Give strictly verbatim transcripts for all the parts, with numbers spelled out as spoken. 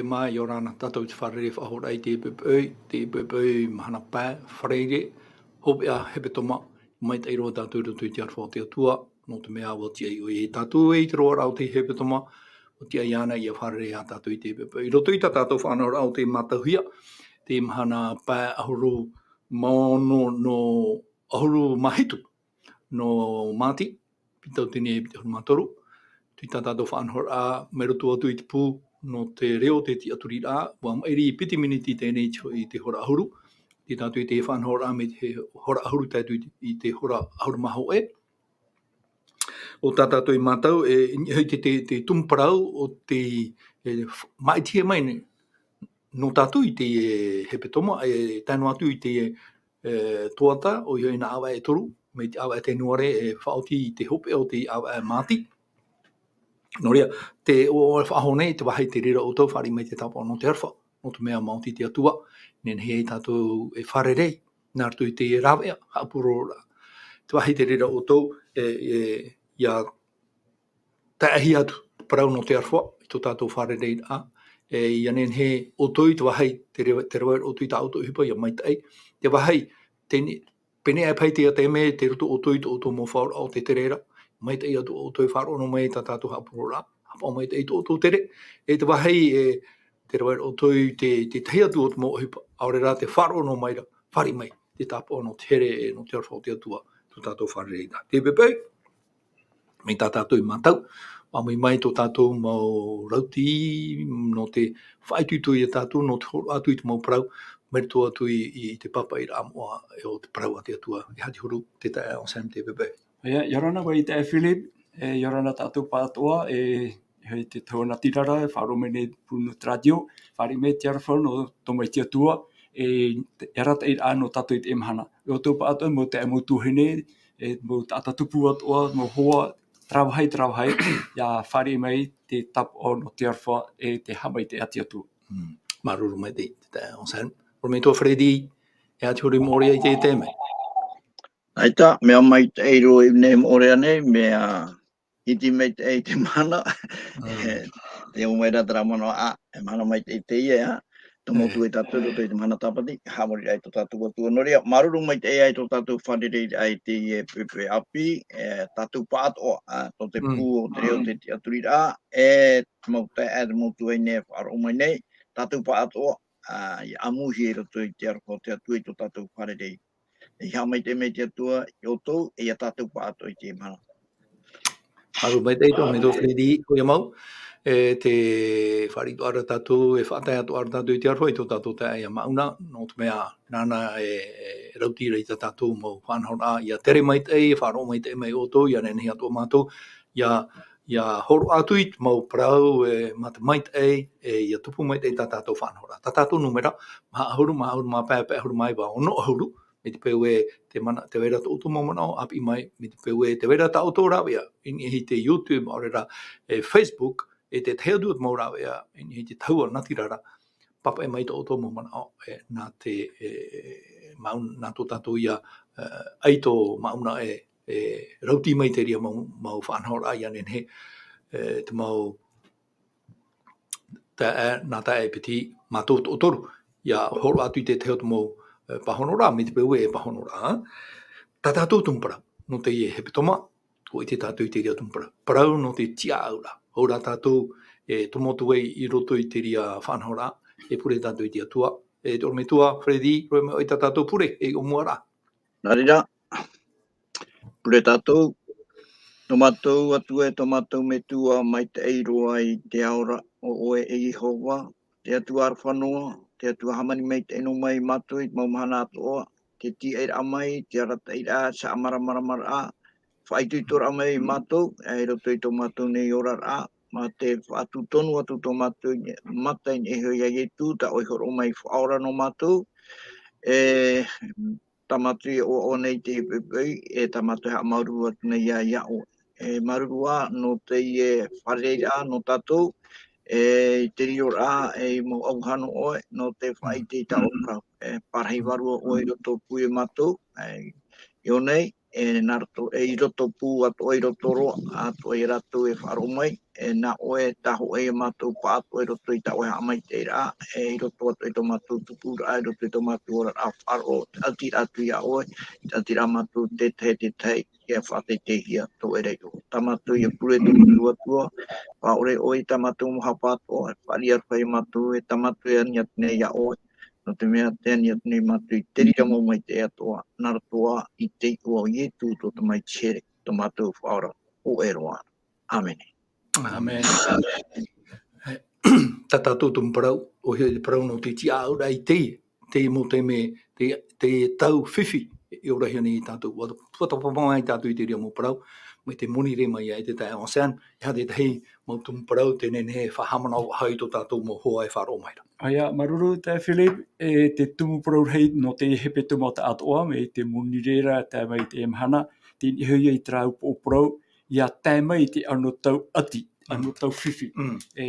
Mā, ʻia ora na tātou i te fārerei faʻahou i te poʻipoʻi, te poʻipoʻi mahana pae, Faraire, hopeʻa hepetoma, maitaʻi roa tātou i roto i te aroha o te Atua, nō te mea ʻua tiʻa ʻoia ia tātou i te roaraʻa o te hepetoma, ʻua tiʻa iāna ʻia fārerei ia tātou i te poʻipoʻi. I roto i tā tātou faʻanahoraʻa ʻo tē mātauhia, te mahana pae ʻahuru mā ono nō ʻahuru mā hitu nō Māti, piti tauatini piti ʻahuru mā toru. Tei tā tātou faʻanahoraʻa, mai roto atu i te pū nō te reo o te tiʻaturiraʻa, ʻua maʻiri piti miniti teie nei i te, i te hora ʻahuru. Tei tātou i te faʻanahoraʻa mai te hora ʻahuru tae atu i te, i te hora ʻahuru mā hōʻē. ʻO tā tātou i mātau, e, i te, te, te tumu parau o te, e, f-, maʻitihia mai nei nō tātou i te, e, hepetoma, e, tae noa atu i te, e, toata, ʻoia hoʻi nā ʻāvaʻe e toru, mai te ʻāvaʻe Tēnuare, e faʻaoti i te hopeʻa o te ʻāvaʻe Māti. Nō reira, te, ʻo, ʻo faʻahou nei, te vāhi te reira ʻoutou, fāriʻi mai te tāpaʻo nō te aroha, nō te mea maoti te Atua, nehenehe ia tātou e fārerei, nā roto i te rāveʻa, haʻapurororaʻa. Te vāhi te reira ʻoutou, e, e, ʻia taeaʻe atu te parau nō te aroha, i tō tātou fārereiraʻa, e, ʻia nehenehe ʻoutou i te vāhi, te reva, te reva ʻoutou i tā ʻoutou ʻohipa, ʻia maitaʻi, te vāhi, te ni-, pēneiaʻe paʻi te taime, tei roto ʻoutou i tō ʻoutou mau faʻaroʻo o te tere ra, maitaʻi atu ʻoutou e faʻaroʻo noa mai tā tātou haʻapurororaʻa, haʻapaʻo maitaʻi i tō ʻoutou tere, e te vāhi, e, te reva ʻoutou i te, te tahi atu o te mau ʻohipa, ʻaore rā te faʻaroʻo noa mai ra, fāriʻi mai, te tāpaʻo nō te here, e, nō te aroha o te Atua, tō tātou fārereiraʻa. Te poʻipoʻi, mai tā tātou i mātau, ʻāmui mai tō tātou mau rauti, nō te faʻaitoito ia tātou, nō te hōroʻa atu i te mau parau, mai roto atu i, i te pāpaʻiraʻa moʻa, e, o te parau a te Atua, e Haʻati Huru, te taeaʻe Anselme, te poʻipoʻi. ʻOia, ʻia ora na koe i te taeaʻe Philip, e, ʻia ora na tātou pāʻatoʻa, e, e te tau natirara, e faʻaroʻo mai nei pū nō te rātio, fāriʻi mai te aroha nō tō mai te Atua, e, te, e arataʻiraʻa nō tātou i teie mahana. E ʻoutou pāʻatoʻa, mau taeaʻe, mau tuahine, e, mau taʻata tupu atoʻa, mau hoa, terā vāhi, terā vāhi, ʻia fāriʻi mai te tāpaʻo nō te aroha, e te haʻamaitaʻi a te Atua. Mm. Māuruuru maitaʻi, te taeaʻe Anselme. ʻOrometua Freddy, e Haʻati Huru, moʻorea i te, te mea. ʻAita, mea maitaʻi roa i nei moʻorea nei, mea iti maitaʻi te mahana. Mm. E, te ʻō mai ra terā manaʻo, ā, e mahana maitaʻi teie, ā. Tō mau, e, tuahine tātou, roto i te mahana Tāpati, haʻamori ai tō tātou Atua. Nō reira, māuruuru maitaʻi ai tō tātou fārereiraʻa i teie poʻipoʻi ʻāpī, e, tātou pāʻatoʻa, ā, tō te, mm, pū o te reo o te tiʻaturiraʻa, e, te mau taeaʻe, te mau tuahine e faʻaroʻo mai nei, tātou pāʻatoʻa, ā, ʻia ʻāmuihia i roto i te aroha o te Atua i tō tātou fārerei. E haʻamaitaʻi mai te Atua ia ʻoutou, e ia tātou pāʻatoʻa i teie mahana. Māuruuru maitaʻi, tō, mai tō Freddy, ʻoia mau. E, te fāriʻi atoʻa ra tātou, e faʻatae atoʻa ra tātou i te aroha i tō tātou taeaʻe ia Mauna, nō te mea, nāna e, e rauti ra i tā tātou mau faʻanahoraʻa, ʻia tere maitaʻi, e faʻaroʻo maitaʻi mai ʻoutou, ʻia nehenehe atoʻa mātou, ʻia, ʻia hōroʻa atu i te mau parau, e, mā te maitaʻi, e, ʻia tupu maitaʻi tā tātou faʻanahoraʻa. Tā tātou nūmera, maha ʻahuru, maha ʻahuru mā pae, pae ʻahuru mā iva, ono ʻahuru, mai te peu ē te mana-, tē vai ra tō ʻoutou mau manaʻo, ʻāpī mai, mai te peu ē tē vai ra tā ʻoutou rāveʻa, i niʻa i te YouTube, ʻaore rā, e Facebook, e te tahi atu mau rāveʻa, i niʻa i te tahua natirara, pāpaʻi mai tō ʻoutou mau manaʻo, e, nā te, e, mau-, nā tō tātou ia, e, ʻaito Mauna e, e rauti mai te reira mau, mau faʻanahoraʻa ʻia nehenehe, e, te mau taeaʻe, nā taeaʻe piti, mātou toʻotoru, ʻia hōroʻa atu i te tahi o te mau, e, pāhonoraʻa, mai te peu ē e pāhonoraʻa. Tā tātou tumu parau, nō teie hepetoma, ʻua ʻite tātou i te reira tumu parau. Parau nō te tiʻaʻauraʻa. Hou rā tātou, e tomo atu ai i roto i te reira faʻanahoraʻa, e pure tātou i te Atua. E te ʻorometua, Freddy, roa mai ʻoe i tā tātou pure, e ʻōmuaraʻa. Nā reira, pure tātou, tō mātou Atua e tō mātou Metua maitaʻi roa i te ao ra, ʻo ʻoe e Iehova, te Atua aroha noa, te Atua hāmani maitaʻi noa mai ia mātou i te mau mahana atoʻa, te tīaʻiraʻa mai, te arataʻiraʻa, te haʻamāramaramaraʻa, faʻaitoitoraʻa mai ia mātou, e, i roto i tō mātou nei oraraʻa, mā te faʻatū tonu atu tō mātou i niʻa, mata i niʻa iho ia Ietu, tā ʻoe i hōroʻa mai faʻaora nō mātou, e, tā mātou e ʻoaʻoa nei i teie poʻipoʻi, e tā mātou e haʻamāuruuru atu nei ia, ia ʻoe. E māuruuru ā nō teie fārereiraʻa nō tātou, e, i te riroraʻa, e, i mau ʻauha nō ʻoe, nō te faʻaʻite i tā ʻoe parau. E, parahi vārua ʻoe i roto pū ia mātou, e, i ʻō nei, e nā roto, e i roto pū atoʻa, i roto roa atoʻa ia rātou e faʻaroʻo mai, e nā ʻoe tā hōʻē ia mātou paʻatoʻa i roto i tā ʻoe haʻamaitaʻiraʻa, e i roto atoʻa i tō mātou tupuraʻa, i roto i tō mātou oraraʻa faʻaroʻo, te ʻatiraʻa atu ia ʻoe, te ʻatiraʻa mātou te tahi, te tahi, ia faʻateiteihia tō ʻoe ra iʻoa. Tā mātou ia pure tō mātou Atua, faʻaʻore ʻoe i tā mātou mau haʻapaʻo atoʻa, e faʻaʻite aroha ia mātou, e tā mātou e ani atu nei ia ʻoe, nō te mea tē ani atu nei mātou i te reira mau maitaʻi atoʻa, nā roto ā i te iʻoa o Ietu tō te Mesia, tō mātou Faʻaora, hōʻē roa. ʻĀmene. ʻĀmene. Tā tātou tumu parau, ʻoia te parau nō te tiʻaʻauraʻa i te, te mau taime, te, te tau fifi, e ora hia nei tātou, ua, ua tapapa mai tātou i te reira mau parau, mai te moni rē mai ia e te taeaʻe Anselme, e aha te tahi mau tumu parau, tē nehenehe e faʻahaʻamanaʻo faʻahou i tō tātou mau hoa e faʻaroʻo mai ra. ʻOia, māuruuru taeaʻe Philip, e te tumu parau rahi nō te hepetoma taʻatoʻa, mai te moni rē ra, tae mai te mahana, tē nehenehe ia i terā upoʻo parau, ia tae mai i te anotau ʻati, Mm. anotau fifi. Mm. E,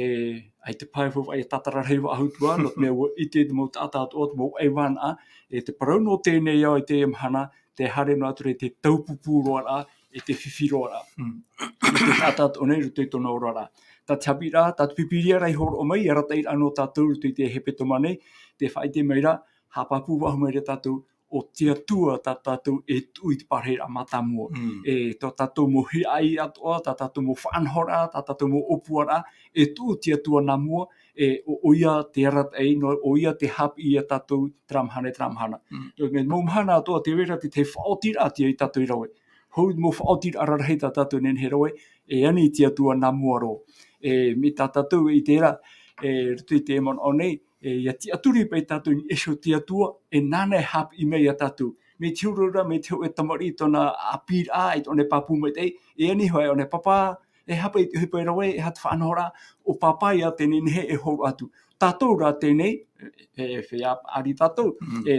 ʻaita paʻi faʻaʻite tātara rahi faʻahou atu ā, nō te mea ua ʻite te mau taʻata atoʻa, te mau ʻaivānaʻa, e te parau nō teie nei ao i teie mahana, tē haere noa atu ra i te taupupū roa ra, e te fifi roa ra. Mm. I te taʻata atoʻa nei, i roto i tōna oraraʻa. Tā te haʻapiʻiraʻa, tā te Pīpīria ra i hōroʻa mai, e arataʻi ra nō tātou i roto i te hepetoma nei, tē faʻaʻite mai ra, haʻapāpū faʻahou mai ra tātou, ʻo te Atua tā tātou e tuʻu i te parahiraʻa mātāmua. Mm. E, tā tātou mau hiaʻai atoʻa, tā tātou mau faʻanahoraʻa, tā tātou mau ʻōpuaraʻa, e tuʻu te Atua nā mua, e, ʻo, ʻoia te arataʻi, nō, ʻoia te haʻapiʻi ia tātou, terā mahana, terā mahana. Mm. Nō te mea, mau mahana atoʻa, tē vai ra te, te faʻaotiraʻa atu ia tātou i rave. Hou mau faʻaotiraʻa rarahi tā tātou e nehenehe e rave, e ani te Atua nā mua roa. E, mai tā tātou e ʻite ra, e, roto i te manaʻo nei, e, ia tiʻaturi paʻi tātou i niʻa iho i te Atua, e nāna e haʻapiʻi mai ia tātou. Mai te huru ra, mai te hōʻē tamariʻi tōna ʻāpīraʻa, i tōna pāpū maitaʻi, e ani hoʻi ʻōna e pāpā, e aha paʻi te ʻohipa e rave, e aha te faʻanahoraʻa, ʻo pāpā ia tē nehenehe e hōroʻa atu. Tātou rā teie nei, e, e feiā paʻari tātou, Mm. e,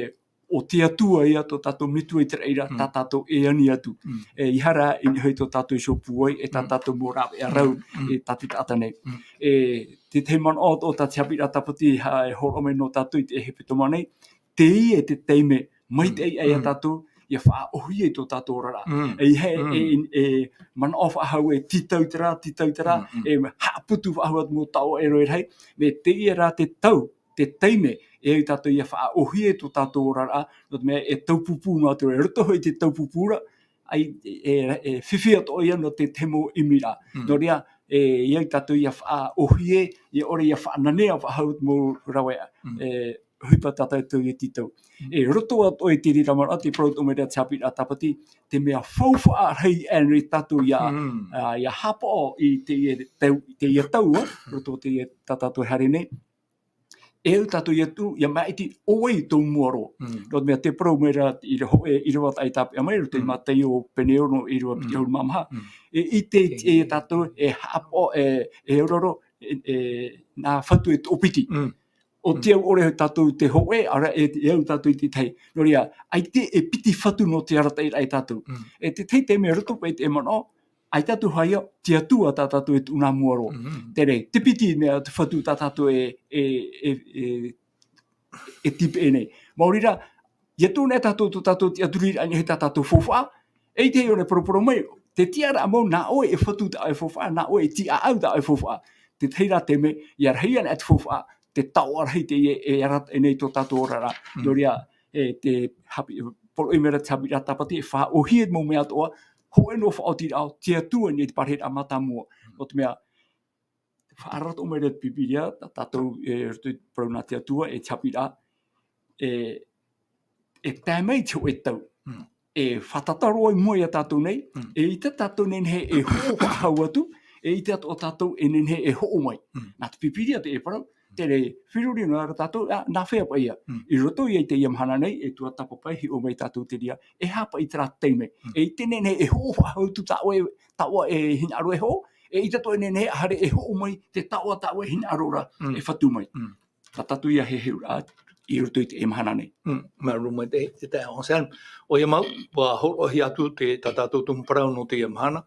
ʻo te Atua ia tō tātou Metua i te raʻi ra, Mm. tā tātou e ani atu. Mm. E, ʻeiaha rā i niʻa hoʻi tō tātou iho pūai, e tā Mm. tātou mau rāveʻa rau, Mm. Mm. e tā te taʻata nei. Mm. E, te tahi manaʻo atoʻa tā te haʻapiʻiraʻa Tāpati, ha, e hōroʻa mai nō tātou i te hepetoma nei, teie te taime, maitaʻi Mm. ia Mm. tātou, ia faʻaʻōhie i tō tātou oraraʻa. Mm. E, he, Mm. e, e, manaʻo faʻahou e tītau terā, tītau terā, Mm, mm. e haʻaputu faʻahou atu mau taoʻa e rave rahi, mai teie rā te tau, te taime, e au tātou ia faʻaʻōhie tō tātou oraraʻa, nō te mea e taupupū noa atu ra, e roto hoʻi te taupupū ra, ʻaita, e, e, e fifi atoʻa ia nō te, te mau ʻimiraʻa. Mm. Nō reira, e, e au tātou ia faʻaʻōhie, ia ʻore ia faʻananea faʻahou mau raveʻa. Mm. E, ʻohipa tā tātou e tītau. Mm. E roto atoʻa i te reira manaʻo, tē parau atoʻa mai ra te haʻapiʻiraʻa Tāpati, te mea faufaʻa rahi aʻe nei tātou ia, Mm. ā, ia haʻapaʻo i teie tau, teie tau, ā, roto i teie tā tātou e haere nei. E au tātou ia tuʻu, ia maʻiti ʻo vai tō mua roa. Mm. Nō te mea tē parau mai ra i te hōʻē ʻīrava tā ʻoe i tāpeʻa mai, roto i Mm. Mātaio pene ono, ʻīrava Mm. piti ʻahuru mā maha. Mm. E ʻite, E. e tātou, e haʻapaʻo, e, e ororo, e, e, nā fatu e toʻopiti. Mm. ʻO Mm. te au ʻore tātou te hōʻē, ʻaore e, e au tātou i te tahi. Nō reira, ʻaita e piti fatu nō te arataʻiraʻa ia tātou. Mm. E te tahi taime roto paʻi i te manaʻo, ʻaita atu hoʻi ia, te Atua tā tātou e tuʻu nā mua roa. Mm. Terā, te piti mea te fatu tā tātou e, e, e, e, e tīpeʻe nei. Maori rā, ia tuʻu nei tātou, tō tātou tiʻaturiraʻa i niʻa i tā tātou faufaʻa, e ʻite ʻoia e poroporo mai, te tiʻaraʻa mau, nā ʻoe e fatu tā ʻoe faufaʻa, nā ʻoe e tiʻaau tā ʻoe faufaʻa. Te tahi rā taime, ia rahi ana te faufaʻa, te taoʻa rahi teie e arataʻi nei tō tātou oraraʻa. Mm. Nō reira, e te haʻapi-, poroʻi mai ra te haʻapiʻiraʻa Tāpati, e faʻaʻōhie mau mea atoʻa, hōʻē noa faʻaotiraʻa, te Atua i niʻa i te parahiraʻa mātāmua. Mm. Nō te mea, faʻaara atoʻa mai ra te Pīpīria, tā tātou, e, roto i te parau nā te Atua, e te haʻapiʻiraʻa, e, e tae mai te hōʻē tau. Mm. E fātata roa i mua ia tātou nei, Mm. e ʻaita tātou e nehenehe e hoʻo faʻahou atu, e ʻaita atoʻa tātou e nehenehe e hoʻo mai. Mm. Nā te Pīpīria te parau, terā feruri noa ra tātou, ā, nā hea paʻi ia. Mm. I roto ia i teie mahana nei, e tuatāpapa e hiʻo mai tātou te reira, e aha paʻi terā taime. Mm. E ʻaita e nehenehe e hoʻo faʻahou atu tā ʻoe, tā ʻoe hinaʻaro e hoʻo, e ʻaita atoʻa e nehenehe e haere e hoʻo mai te taoʻa tā ʻoe hinaʻaro ra, Mm. e fatu mai. Mm. Tā tātou ia heheuraʻa i roto i teie mahana nei. Mm, māuruuru maitaʻi, te taeaʻe Anselme. ʻOia mau, ʻua hōroʻahia atu te, tā tātou tumu parau nō teie mahana.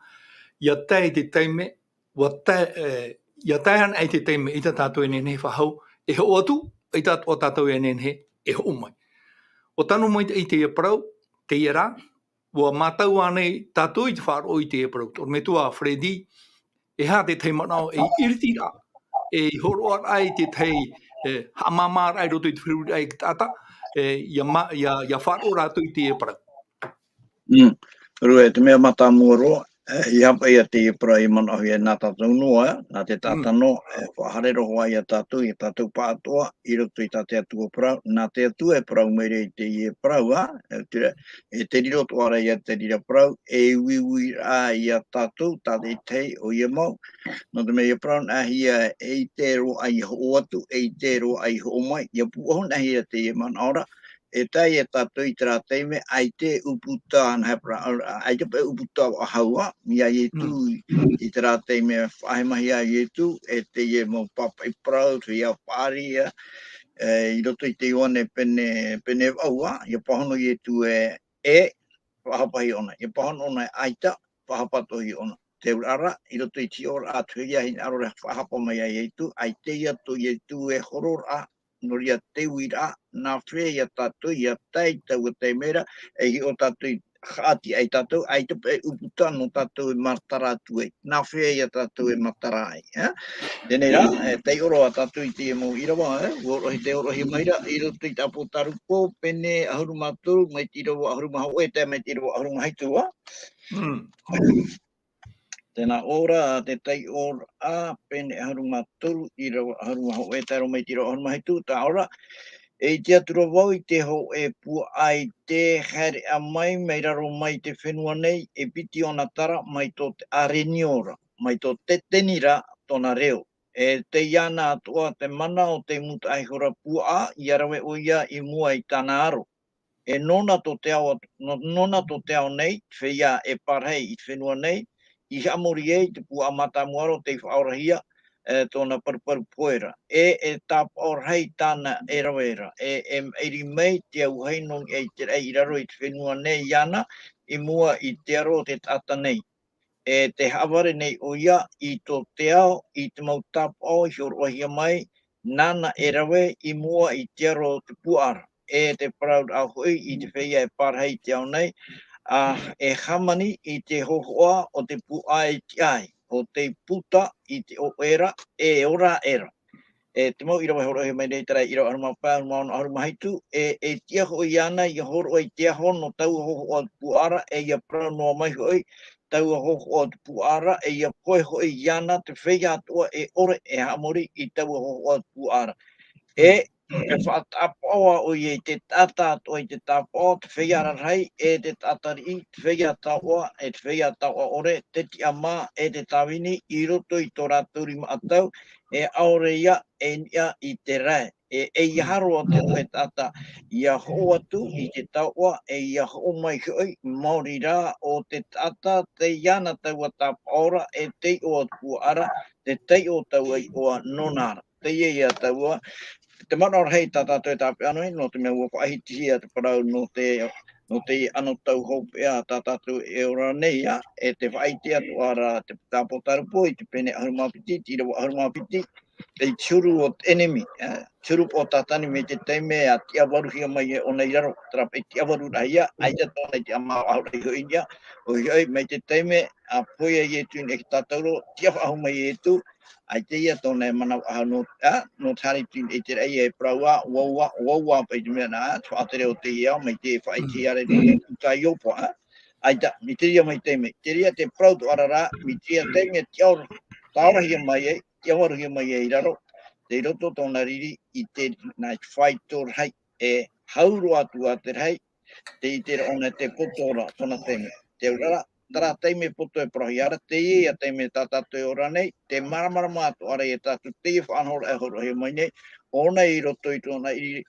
ʻIa tae te taime, ʻua tae, e, ʻia tae ana ai te taime, ʻaita tātou e nehenehe e faʻahou, e hoʻo atu, ʻaita atoʻa tātou e nehenehe e hoʻo mai. ʻUa tano maitaʻi teie parau, teie rā, ua mātau ānei tātou i te faʻaroʻo i teie parau? Tō ʻorometua Freddy, e aha te tahi manaʻo e iritiraʻa, e hōroʻaraʻa i te tahi, e, haʻamāmāraʻa i roto i te feruriraʻa i te taʻata, e, ʻia ma-, ʻia, ʻia faʻaroʻo rātou i teie parau? Mm. Rue, te mea mātāmua roa, e, ʻia haʻapaʻo ia teie parau i manaʻohia nā tātou noa, nā te taʻata noa, e, faʻahaere roa ia tātou, ia tātou pāʻatoʻa, i roto i tā te Atua parau, nā te Atua e parau mai ra i teie parau, ā, e, te, e te riro atoʻa ra ia te reira parau, e uiuiraʻa ia tātou, tā te tahi ʻoia mau. Nō te mea ʻia parau anaʻe hia, e ʻite roa ʻia hoʻo atu, e ʻite roa ʻia hoʻo mai, ʻia pūʻohu anaʻe hia teie manaʻo ra, e tae ia tātou i terā taime, ʻaita e ʻūputa, nā he parau, ʻaita paʻi ʻūputa faʻahou, ā, ia Ietu i terā taime faʻahemahia Ietu, e teie mau pāpaʻi parau, te feiā paʻari, ā, e, i roto i te Ioane pene, pene vaʻu, ā, ʻia pāhono Ietu e, e, faʻahapa iho ʻōna, ʻia pāhono ʻōna e ʻaita, faʻahapa atoʻa iho ʻōna. Te auraʻa ra, i roto i te hiʻoraʻa atu hia hinaʻaro ra faʻahapa mai ai Ietu, ʻaita ia tō Ietu e hororaʻa, nō reira te uiraʻa, nā hea ia tātou, ʻia tae i taua taime ra, e hiʻo tātou i haʻati ai tātou, ʻaita paʻi ʻūputa nō tātou e matara atu ai. Nā hea ia tātou e matara ai, ā? Teie rā, e, taiʻo roa tātou i teie mau ʻīrava, ā, ʻua hōroʻahia, tē hōroʻahia mai ra, i roto i te ʻĀpōtarupo, pene ʻahuru mā toru, mai te ʻīrava ʻahuru mā hōʻē, tae mai te ʻīrava ʻahuru mā hitu, ā? Mm. Tēnā ora, te taiʻoraʻa, pene ʻahuru mā toru, ʻīrava ʻahuru mā hōʻē, tae roa mai te ʻīrava ʻahuru mā hitu, tā ora, e ʻite atu ra vau i te hōʻē puaʻa ʻaita e haereʻa mai, mai raro mai te fenua nei, e piti ʻōna tara, mai tō te ʻĀrenio ra, mai tō Teteni ra tōna reo. E tei iāna atoʻa te mana o te mūtaʻa ihora puaʻa, ʻia rave ʻoia i mua i tāna aro. E nōna tō te ao, nō-, nōna tō te ao nei, te feiā e pārahi i te fenua nei, i haʻamori ai te puaʻa mātāmua ra tei faʻaorahia, e, tōna paruparu pohe ra. E, e tāpaʻo rahi tāna e rave ra. E, e maʻiri mai te auahi nō niʻa i te raʻi i raro i te fenua nei iāna, i mua i te aro o te taʻata nei. E tē haʻavare nei ʻoia i tō te ao, i te mau tāpaʻo i hōroʻahia mai, nāna e rave i mua i te aro o te puaʻa ra. E te parauraʻa hoʻi i te feiā e pārahi i te ao nei, ā, e hāmani i te hōhoʻa o te puaʻa e tiʻa ai, ʻo tei puta i te ʻoʻe ra, e ora aʻe ra. E te mau ʻīrava e hōroʻahia mai nei, terā ʻīrava ʻahuru mā pae, ʻahuru mā ono, ʻahuru mā hitu, e, e tiʻa hoʻi iāna ʻia hōroʻa i te aho nō taua hōhoʻa o te puaʻa ra, e ʻia parau noa mai hoʻi taua hōhoʻa o te puaʻa ra, e ʻia pohe hoʻi iāna te feiā atoʻa e ʻore e haʻamori i taua hōhoʻa o te puaʻa ra. E, e faʻataʻapaʻo ʻoia i te taʻata atoʻa i te tāpaʻo, te feiā rarahi, e te taʻata riʻi, te feiā taoʻa, e te feiā taoʻa ʻore, te tiʻamā, e te tāvini, i roto i tō rātou rimaʻatau, e ʻaore ia e niʻa i te rae. E, e ʻeiaha roa te hōʻē taʻata ʻia hoʻo atu i te taoʻa, e ʻia hoʻo mai hoʻi, maori rā ʻo te taʻata tei iāna taua tāpaʻo ra, e tei ʻō atu puaʻa ra, te taiʻo taua iʻoa nōna ra. Teie ia taua, te manaʻo rahi tā tātou e tāpeʻa nei, nō te mea ʻua faʻahitihia te parau nō te, nō te anotau hopeʻa tā tātou e ora nei, ā, e te faʻaʻite atoʻa ra te ʻĀpōtarupo i te pene ʻahuru mā piti, te ʻīrava ʻahuru mā piti, tei te huru o te ʻenemi, ā, te huru o Tātani mai te taime a tiʻavaruhia mai e ʻōna i raro, terā paʻi tiʻavaruraʻa ia, ʻaita tōna i te ʻāmā faʻahou rahi hoʻi ia, ʻoia hoʻi mai te taime a pohe ai Ietu i niʻa ia tātou ra, tiʻa faʻahou mai Ietu, ʻaita ia tōna e mana faʻahou nō, ā, nō te haere atu i niʻa i te raʻi e parau ā, ʻua ua, ʻua ua paʻi te mea nā, te faʻatere o teie ao, mai te faʻaʻitehia ra i roto i te ʻĪtōpia, ā, ʻaita, mai te reira mai te taime, te reira te parau atoʻa ra, mai te reira taime, tiʻa-, tiʻaorahia mai ai, tiʻavaruhia mai ai i raro, tei roto tōna riri i te, nā, i te faito rahi, e hau roa atu ā te rahi, tē ʻite ra ʻōna te poto ra tōna taime. Te auraʻa, terā taime poto e parauhia ra, teie ia taime tā tātou e ora nei, te māramarama atoʻa ra ia tātou, teie faʻanahoraʻa e hōroʻahia mai nei, ʻōna i roto i tōna riri,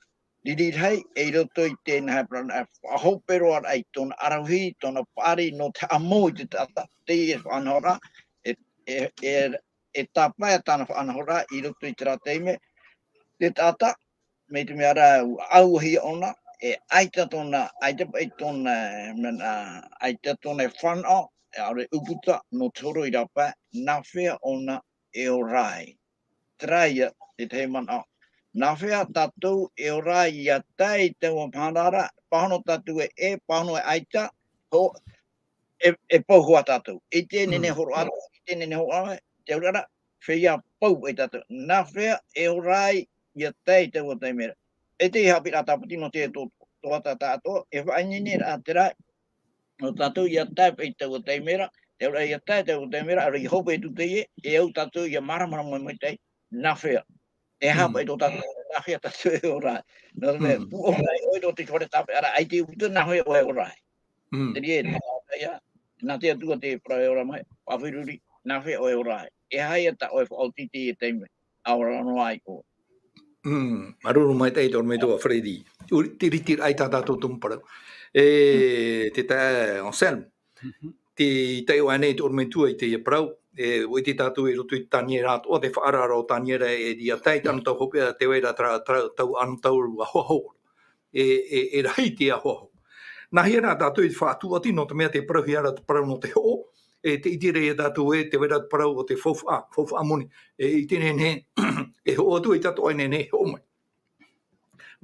riri rahi, e i roto i te nā hea parau nā, e faʻahope roa ra i tōna ʻaravihi, tōna paʻari nō te haʻamou i te taʻata, teie faʻanahoraʻa, e, e, e, e tāpae tāna faʻanahoraʻa i roto i terā taime, te taʻata, mai te mea ra, ʻua ʻauhia ʻōna, e ʻaita tōna, ʻaita paʻi tōna, mea nā, ʻaita tōna e fānaʻo, e ʻaore ʻūputa, nō te horo i rāpae, nā hea ʻōna e ora ai. Terā ia, te tahi manaʻo. Nā hea tātou e ora ai ʻia tae i taua mahana ra, pāhono tātou e ʻē, pāhono e ʻaita, ho, e, e pau hoʻi tātou. I te nehenehe hōroʻa, i te nehenehe hōroʻa, te auraʻa, feiā pau e tātou. Nā hea e ora ai ia tae i taua taime ra. E te haʻapiʻiraʻa tāpati nō te tō, tō ata tātou, e faʻaineine rā te rā, nō tātou ia tae i taua taime ra, te auraʻa ia tae i taua taime ra, ʻaore ia hope atu teie, e au tātou ia māramarama mai, mai te, nā hea. E aha paʻi tō tātou, nā hea tātou e ora ai. Nō te mea, pūʻohu ai ʻoe nō te fare tāpeʻaraʻa, ʻaita e uta nā hea ʻoe e ora ai. Mm. Te reira, nā te Atua te parau e ora mai, faʻaferuri, nā hea ʻoe e ora ai. E aha ia tā ʻoe faʻaoti i teie taime, ʻa ora noa ai ʻoe. Mm, māuruuru maitaʻi te ʻorometua Freddy. Uri, te ritiraʻa i tā tātou tumu parau. E, te taeaʻe Anselme. Mhm. Tē taiʻo nei te ʻorometua i teie parau, e, ʻua ʻite tātou i roto i Taniera atoʻa, te faʻaara o Taniera e ʻia tae i te anotau hopeʻa, tē vai ra terā, terā, taua anotau ahoaho. E, e, e rahi te ahoaho. Nā hea rā tātou i te faʻatūʻati, nō te mea tē parauhia ra te parau nō te hoʻo, e tē ʻite ra ia tātou ē, tē vai ra te parau o te faufaʻa, faufaʻa moni. E, i te nehenehe, e hoʻo atu, ʻaita atoʻa e nehenehe e hoʻo mai.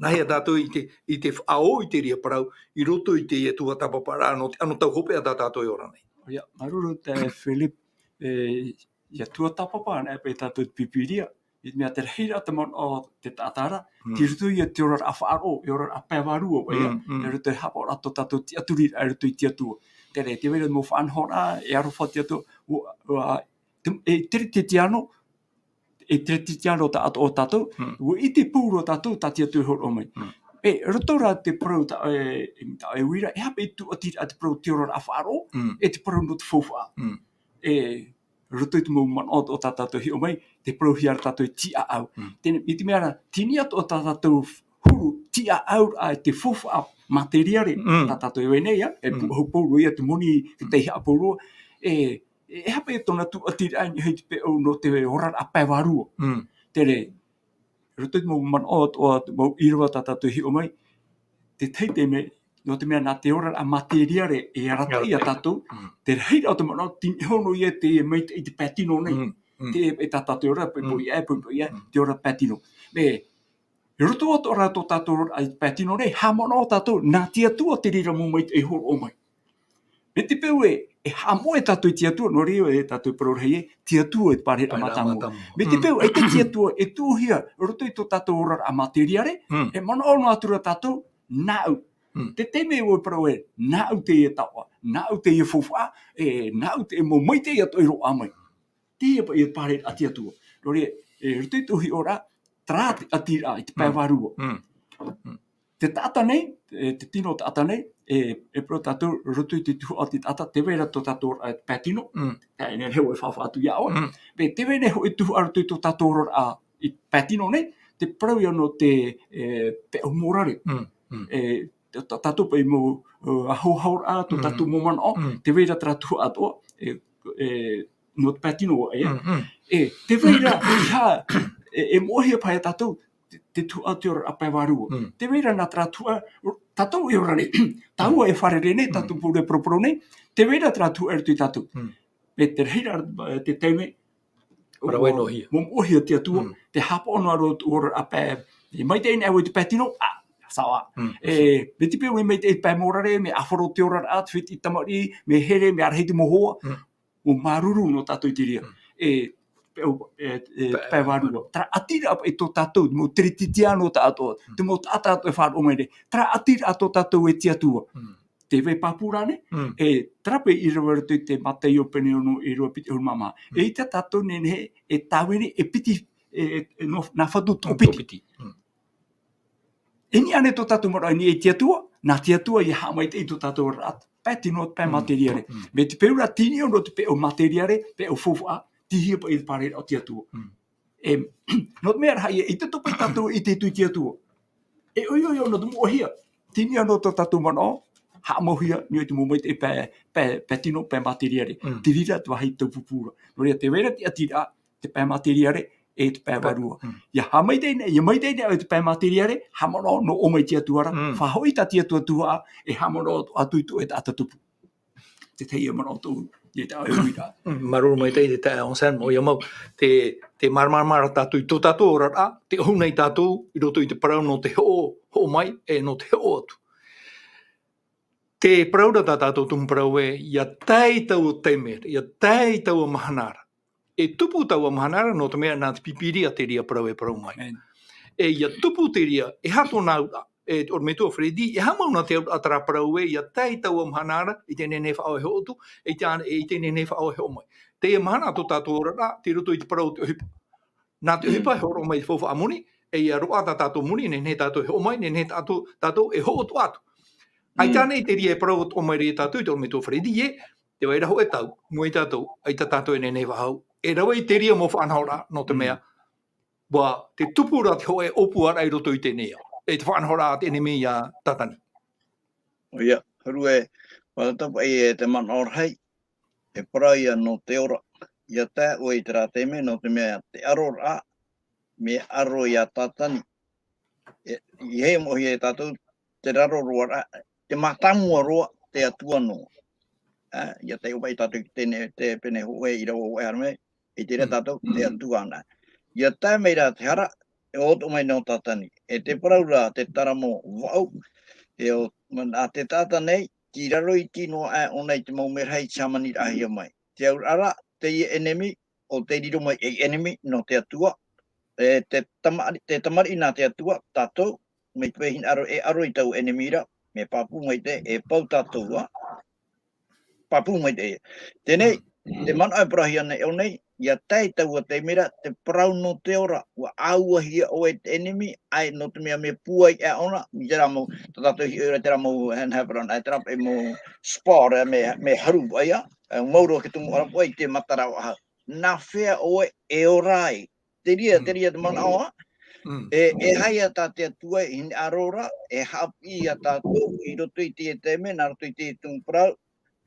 Nā hea tātou i te, i te faʻaō i te reira parau, i roto i te tuatāpaparaʻa nō te anotau hopeʻa tā tātou e ora nei. ʻOia, māuruuru taeaʻe Philip, e, ʻia tuatāpapa anaʻe paʻi tātou i te Pīpīria, i te mea te rahiraʻa te manaʻo o te taʻata ra, Mm. tei roto ia i te oraraʻa faʻaroʻo, e oraraʻa pae vārua, ʻoia, Mm, mm. e roto i te haʻapaʻoraʻa tō tātou tiʻaturiraʻa i roto i te Atua. Terā, tē vai ra mau faʻanahoraʻa, e aroha te Atua, ʻua, ʻua, te, e Teretetiano, e Teretetiano tā atoʻa tātou, Mm. ʻua ʻite pauroa tātou tā te Atua e hōroʻa mai. Mm. E, roto rā te parau tā, e, tā ʻoe e ui ra, e aha paʻi te tūʻatiraʻa te parau te oraraʻa faʻaroʻo, Mm. e te parau nō te faufaʻa. Mm. E, roto i te mau manaʻo o tā tātou e hiʻo mai, tē parauhia ra tātou e tiʻaʻau. Mm. Teie, i te mea rā, teie atoʻa tā tātou huru tiʻaʻauraʻa i te faufaʻa materiare, Mm. tā tātou e ʻore nei, ā, e Mm. pūʻohu pauroa ia te moni, te Mm. taihaʻa pauroa, e, e, e aha paʻi tōna tūʻatiraʻa i niʻa i te peʻo nō te oraraʻa pae vārua. Mm. Terā, roto i te mau manaʻo, o, o te mau ʻīrava tā tātou e hiʻo mai, te tahi taime, nō te mea nā te oraraʻa materiare e arataʻi ia Arataʻi. tātou, Mm. te rahiraʻa o te manaʻo, teie hono ia te maitaʻi i te pae tino nei, Mm. Mm. te, e tā tātou ora, poʻipoʻi Mm. ʻē, poʻipoʻi ʻē, Mm. te ora pae tino. Mea, i roto atoʻa rā tō tātou oraraʻa i te pae tino nei, haʻamanaʻo tātou, nā te Atua te reira mau maitaʻi e hōroʻa mai. Mai te peu ē, e haʻamoʻe tātou i te Atua, nō reira ē tātou e parau rahi ē, te Atua e te pārahiraʻa Pārahiraʻa mātāmua. mātāmua. Mai te Mm. peu, ʻaita te Atua e tuʻuhia, roto i tō tātou oraraʻa materiare, Mm. e manaʻo noa atu ra tātou, nāʻu. Mm. Te taime ʻoe e parau ē, nāʻu teie taoʻa, nāʻu teie faufaʻa, e, nāʻu te mau maitaʻi atoʻa i roaʻa mai. Teie paʻi e pārahiraʻa te Atua. Nō reira, e, roto i tō hiʻoraʻa, terā te ʻatiraʻa i te pae Mm. vārua. Mm. Mm. Te taʻata nei, e, te tino taʻata nei, e, e parau tātou, roto i te tuhaʻa o te taʻata, tē vai ra tō tātou oraraʻa i te pae tino, Mm. e, e nehenehe e faʻaʻite atu iā ʻoe. Mm. Mea tē vai nei hoʻi te tuhaʻa roto i tō tātou oraraʻa i te pae tino nei, te parau ia nō te, e, peʻo mōrare. Mm. Mm. E, tā, tātou paʻi mau, e, ahoahoraʻa, tō Mm. tātou mau manaʻo, Mm. tē vai ra terā tuhaʻa atoʻa, e, e, nō te pae tino ē. Mm, mm. E, tē vai ra, e aha, e, e moʻehia paʻi ia tātou, te, te tuhaʻa o te oraraʻa pae vārua. Mm. Tē vai ra nā terā tuhaʻa, tātou e ora nei, tāua e fārerei nei, Mm. tātou e parau, parau nei, tē vai ra terā tuhaʻa i roto ia tātou. Mm. Mea te rahiraʻa, e, te taime, Parau e moʻehia. Moʻehia te Atua, Mm. te haʻapaʻo noa ra tō oraraʻa pae, e maitaʻi nei ʻoe i te pae tino, ā, saʻo ā. Mm. E, mai te peu e maitaʻi i te pae mōrare, mea ʻāfaro te oraraʻa, te fētiʻi tamariʻi, mea here, mea rahi te mau hoa. Mm. ʻUa māuruuru noa tātou i te reira. Mm. E, peʻo, e, e, Pae, pae vārua. Terā ʻatiraʻa paʻi tō tātou, mau Teretetiano tā atoʻa, Mm. te mau taʻata atoʻa e faʻaroʻo mai nei. Terā ʻatiraʻa tō tātou e te Atua. Mm. Tē vai pāpū ra nei, Mm. e terā paʻi i rave i roto i te Mataio pene ono, e rua piti ʻahuru mā maha. Mm. ʻEita tātou e nehenehe e tāvini, e piti, e, e, e nō, nā fatu toʻopiti. Toʻopiti. Mm. E niʻa nei tō tātou manaʻo i niʻa i te Atua, nā te Atua ʻia haʻamaitaʻi tō tātou oraraʻa, pae tino, pae Mm. materiare. Mm. Mai te peu ra, teie nō te peʻo materiare, peʻo faufaʻa, tīhia paʻi i te pārahiraʻa o te Atua. Mm. E, nō te mea rahi, e, ʻaita atoʻa paʻi tātou e ʻite atu i te Atua. E ʻoiʻoi, nō te moʻehia. Teie nō tō tātou manaʻo, haʻamauhia, i niʻa i te mau maitaʻi pae, pae, pae tino, pae materiare. Mm. Te reira te vāhi taupupū ra. Nō reira, tē vai ra te ʻatiraʻa, te pae materiare, e te pae Pae, vārua. Mm. ʻIa haʻamaitaʻi nei, ʻia maitaʻi nei ʻoe i te pae materiare, haʻamanaʻo noa ʻoe mai te Atua ra, Mm. faʻahoʻi tā te Atua tuhaʻa, e haʻamanaʻo atu i tō ʻoe taʻata tupu. Te tahi ia manaʻo tōʻu, i tā ʻoe uiraʻa. Mm, māuruuru maitaʻi te taeaʻe Anselme, ʻoia mau, te, te māramarama ra tātou i tō tātou oraraʻa, tē ʻohu nei tātou, i roto i te parau nō te hoʻo, hoʻo mai, e nō te hoʻo atu. E parau ra tā tātou tumu parau ē, ia tae taua taime, ia tae taua mahana ra. E tupu taua mahana ra, nō te mea nā te Pīpīria te reira parau e parau mai. E ia tupu te reira, e aha tōna auraʻa, e ʻorometua Freddy, e aha mau nā te auraʻa terā parau ē, ia tae taua mahana ra, i te nehenehe faʻaau e hoʻo atu, i te, i te nehenehe faʻaau e hoʻo mai. Teie mahana tō tātou oraraʻa, tei roto i te parau o te ʻohipa. Nā te ʻohipa e hōroʻa mai te faufaʻa moni, e ia roaʻa tā tātou moni, nehenehe tātou e hoʻo mai, nehenehe tātou, tātou e hoʻo atu. ʻAita nei te reira e parau atu mai ra ia tātou i te ʻorometua Freddy ē, tē vai ra hōʻē tau, mua ia tātou, ʻaita tātou e nehenehe faʻaau. E rave i te reira mau faʻanahoraʻa, nō te mea, ʻua, te tupu ra te hōʻē ʻōpuaraʻa i roto i teie nei ao. E te faʻanahoraʻa a te ʻenemi ia Tātani. ʻOia, huru e, ʻua tapaʻi e te manaʻo rahi, e parau ia nō te ora, ia tae ʻoe i terā taime, nō te mea te ʻaroraʻa, mea ʻaro ia Tātani. E, i hei moʻohia e tātou, te raro roa ra, te mātāmua roa, te Atua noa. Ā, ia tae ʻoe i tātou ki teie, te pene hōʻē i rave ʻoe haere mai, i te reira tātou, te Atua na. Ia tae mai ra te hara, e ʻō atu mai nō Tātani. E te parau ra, te taramo vaʻu, e ʻo, nā te taʻata nei, tei raro iti noa aʻe ʻōna i te mau merahi i te hāmaniraʻahia mai. Te auraʻa ra, teie ʻenemi, ʻo tei riro mai ei ʻenemi nō te Atua, e te tamari-, te tamariʻi nā te Atua, tātou, mai te hinaʻaro e ʻaro i taua ʻenemi ra, mea pāpū maitaʻi, e pau tātou ā, pāpū maitaʻi. Teie nei, te manaʻo e parauhia nei, ʻo nei, ia tae taua taime ra, te parau nō te ora, ʻua ʻāuahia ʻoe e te ʻenemi, ʻae nō te mea mea pūai aʻe ʻōna, i terā mau, tā tātou hiʻo ra terā mau, e, e parau, e terā mau sport, e, mea, mea haru paʻi ā, e, mau roa te tumu ʻarapoʻa i te matara faʻahou. Nā hea ʻoe e ora ai? Te reira, te reira te manaʻo ā. E, e aha ia tā te Atua i hinaʻaro ra, e haʻapiʻi ia tātou i roto i teie taime, nā roto i te tumu parau,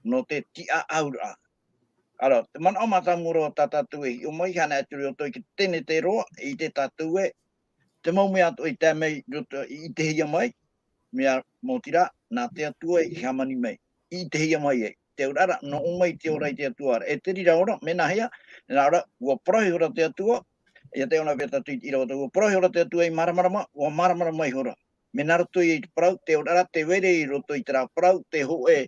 nō te tiʻaʻauraʻa. Alors, te manaʻo mātāmua roa tā tātou e hiʻo mai, hana atu i roto i te tenete roa, i te tātou ē, te mau mea atoʻa i tae mai i roto, i ʻitehia mai, mea maoti rā, nā te Atua i hāmani mai, i ʻitehia mai ai. Te auraʻa ra, nō ʻō mai te ora i te Atua ra. E te reira ora, mea nāhea, nā ʻō ra, ʻua parau ihora te Atua, ia tae ʻōna pea tātou i te ʻīrava, ʻua parau ihora te Atua i māramarama, ʻua māramarama ihora. Mea nā roto ia i te parau, te auraʻa ra, tē vai ra i roto i terā parau, te hōʻē,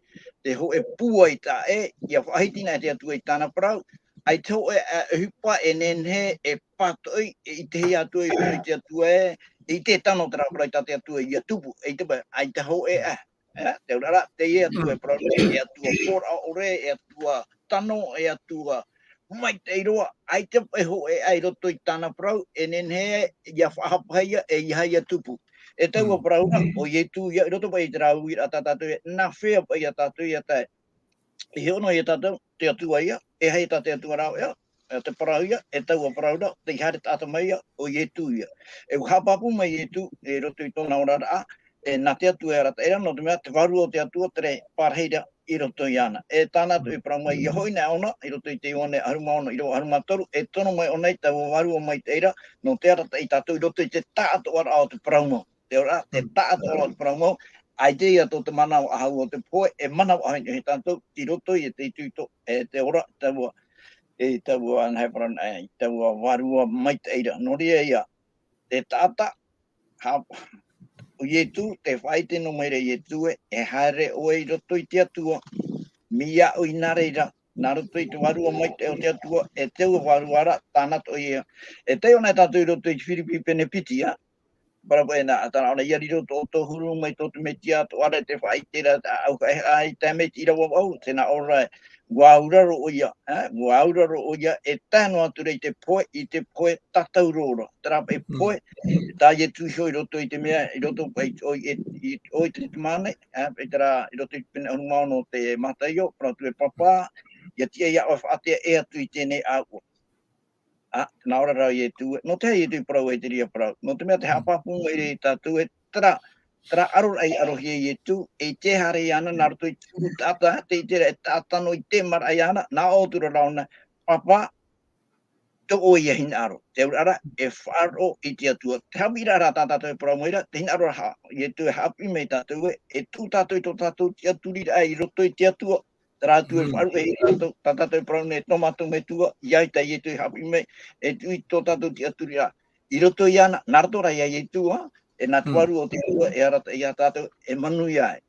te hōʻē pūai taʻa ʻē, ʻia faʻahiti na e te Atua i tāna parau, ʻaita hōʻē, ā, ʻohipa e nehenehe, e pātoʻi, e ʻitehia atu i roto i te Atua ē, e ʻite e tano terā parau tā te Atua ʻia tupu, ʻaita paʻi, ʻaita hōʻē ā. Ā, te auraʻa ra, teie Atua e parau nei, e Atua pōraʻa ʻore, e Atua tano, e Atua maitaʻi roa, ʻaita paʻi hōʻē ā i roto i tāna parau, e nehenehe ʻia faʻahapahia, e ʻeiaha ʻia tupu. E taua parau ra, ʻo Ietu ia, i roto paʻi i terā uiraʻa tā tātou ē, nā hea paʻi ia tātou ia tae. E hiʻo noa ia tātou, te Atua ia, e aha ia tā te Atua rāveʻa, e te parau ia, e taua parau ra, tei haere taʻata mai ia, ʻo Ietu ia. E ʻua haʻapāpū mai Ietu, i roto i tōna oraraʻa, e nā te Atua e arataʻi ra, nō te mea te Vārua o te Atua, terā e pārahi ra i roto iāna. E tāna atoʻa e parau mai, ʻia hoʻi na ʻōna, i roto i te Ioane ʻahuru mā ono, ʻīrava ʻahuru mā toru, e tono mai ʻōna i taua Vārua maitaʻi ra, nō te arataʻi ia tātou i roto i te taʻatoʻaraʻa o te parau mau. Te auraʻa, te taʻatoʻaraʻa o te parau mau, ʻaita ia tō te mana faʻahou o te pohe, e mana faʻahou ia tātou, i roto i te itoito, e te ora, taua, e taua, nā hea parau na, e taua Vārua maitaʻi ra. Nō reira ia, te taʻata, ha, ʻo Ietu, tē faʻaʻite noa mai ra Ietu ē, e haere ʻoe i roto i te Atua, mai iā ʻoe i nā reira, nā roto i te Vārua maitaʻi o te Atua, e taua Vārua ra, tāna atoʻa ia. E taiʻo na tātou i roto i te Firipi pene piti, ā, parau paʻi na, ā, tāna ʻōna, ʻia riro tō ʻoutou huru mai tō te Mesia, tō ʻoe ra te faʻaʻite ra, ā, ʻau faʻaʻite, ʻaita mai te ʻīrava vaʻu, tē nā ʻō ra, ʻua auraro ʻoia, ā, ʻua auraro ʻoia, e tae noa atu ra i te pohe, i te pohe tātauro ra. Terā paʻi pohe, tā Ietu iho i roto i te mea, i roto paʻi, ʻo, i, i, ʻo i te Ietemane, ā, i terā, i roto i te pene ʻahuru mā ono o te Mataio, parau atu e Pāpā, ʻia tiʻa iā ʻoe faʻatea ʻē atu i teie nei ʻāua. Ā, nā ʻō ra rā Ietu ē, nō te aha Ietu i parau ai te reira parau? Nō te mea tē haʻapāpū mai ra ia tātou ē, terā, terā ʻaroraʻa i ʻarohia e Ietu, e ʻite haere iāna, nā roto i te huru taʻata, tē ʻite ra e taʻata noa i te maraʻa iāna, nā ʻō atu ra ʻōna, Pāpā, tō ʻoe ia hinaʻaro. Te auraʻa ra, e faʻaroʻo i te Atua. Te haʻapiʻiraʻa ra tā tātou e parau mai ra, te hinaʻaro ra, Ietu e haʻapiʻi mai ia tātou ē, e tuʻu tātou i tō tātou tiʻaturiraʻa i roto i te Atua, Terā atu e faʻaruʻe ia tātou, tā tātou e parau nei, tō mātou Metua, ʻia ʻite ia Ietu e haʻapiʻi mai, e tuʻu i tō tātou tiʻaturiraʻa. I roto iāna, nā roto rā ia Ietu, ā, e nā te Vārua o te Atua, e arataʻi ia tātou, e manuia ai.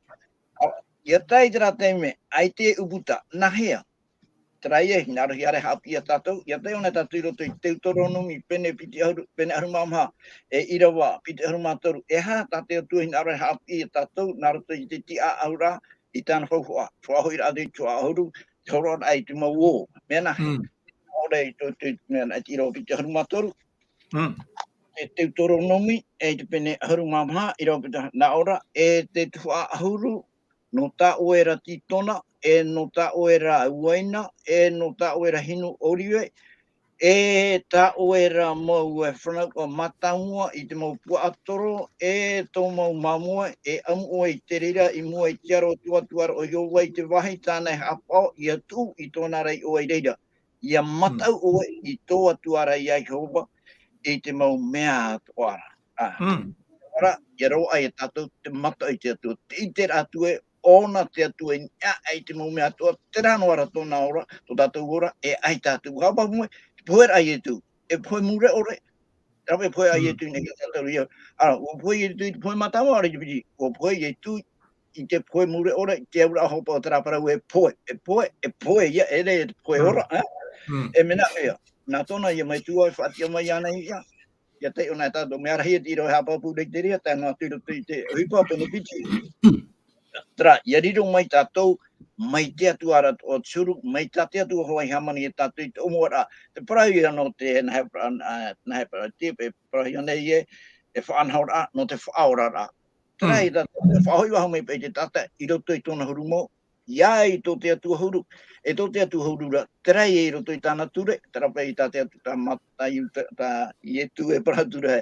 Ā, ʻIa tae i terā taime, ʻaita e ʻūputa, nā hea? Terā ia, hinaʻaro hia ra e haʻapiʻi ia tātou, ʻia tae ʻōna tātou i roto i te Teuteronome, pene piti ʻahuru, pene ʻahuru mā maha, e ʻīrava, piti ʻahuru mā toru, e aha tā te Atua hinaʻaro e haʻapiʻi ia tātou, nā roto i te tiʻaʻauraʻa, i tāna faufaʻa, faʻahoʻiraʻa te tuhaʻa ʻahuru, te hōroʻaraʻa i te mau ō, mea nā hea? Mm. ʻAore i tō te, mea nā te ʻīrava piti ʻahuru mā toru, Mm. te Teuteronome, e te pene ʻahuru mā maha, ʻīrava piti ʻahuru, nā ʻō ra, e te tuhaʻa ʻahuru, nō tā ʻoe ra tītona, e nō tā ʻoe ra uaina, e nō tā ʻoe ra hinu ʻōrive, e tā ʻoe ra mau e fānau ʻa mātāmua i te mau puaʻatoro, e tō mau māmoe, e ʻamu ʻoe i te reira i mua i te aro o tō Atua ra ʻo Iehova i te vāhi tāna e haʻapaʻo, ʻia tuʻu i tōna ra i ʻō ai reira. ʻIa Mm. mataʻu ʻoe i tō Atua ra ia Iehova, i te mau mea atoʻa ra. Ā. Mm. Ora, ʻia roaʻa ia tātou te mataʻu i te Atua, te ʻiteraʻa atu ē, ʻōna te Atua i niʻa aʻe i te mau mea atoʻa, terā noa ra tōna ora, tō tātou ora, e ʻaita atu. Haʻapaʻo mai, te poheraʻa a Ietu, e pohe mure ʻore, rave pohe a Mm. Ietu i niʻa ia tātou ia. Ā, ʻua pohe Ietu i te pohe mātāmua, ʻaore i te piti, ʻua pohe Ietu i te pohe mure ʻore, i te auraʻa hopeʻa o terā parau e pohe, e pohe, e pohe ia, ʻeʻere e te pohe Mm. ora, ā? Mm. E mea nā hea, nā tōna ia metua e faʻatiʻa mai iāna ia. ʻIa tae ʻōna e tātou, mea rahi e te ʻīrava e haʻapāpū ra i te reira, tae noa atu i roto i te ʻohipa, pene piti. Terā, ʻia riro mai tātou, mai te Atua ra atoʻa te huru, mai tā te Atua hoʻi e hāmani ia tātou i te ʻōmuaraʻa. Te parau ia nō te, nā hea parau, ā, nā hea parau, te, e parau ia nei ē, e faʻanahoraʻa, nō te faʻaoraraʻa. Terā Mm. ia tātou, e faʻahoʻi faʻahou mai paʻi te taʻata, i roto i tōna huru mau, ʻia ʻite i tō te Atua huru, e tō te Atua huru ra, terā ia i roto i tāna ture, terā paʻi tā te Atua, tā Mata-, tā Iuta-, tā Ietu e parau atu ra,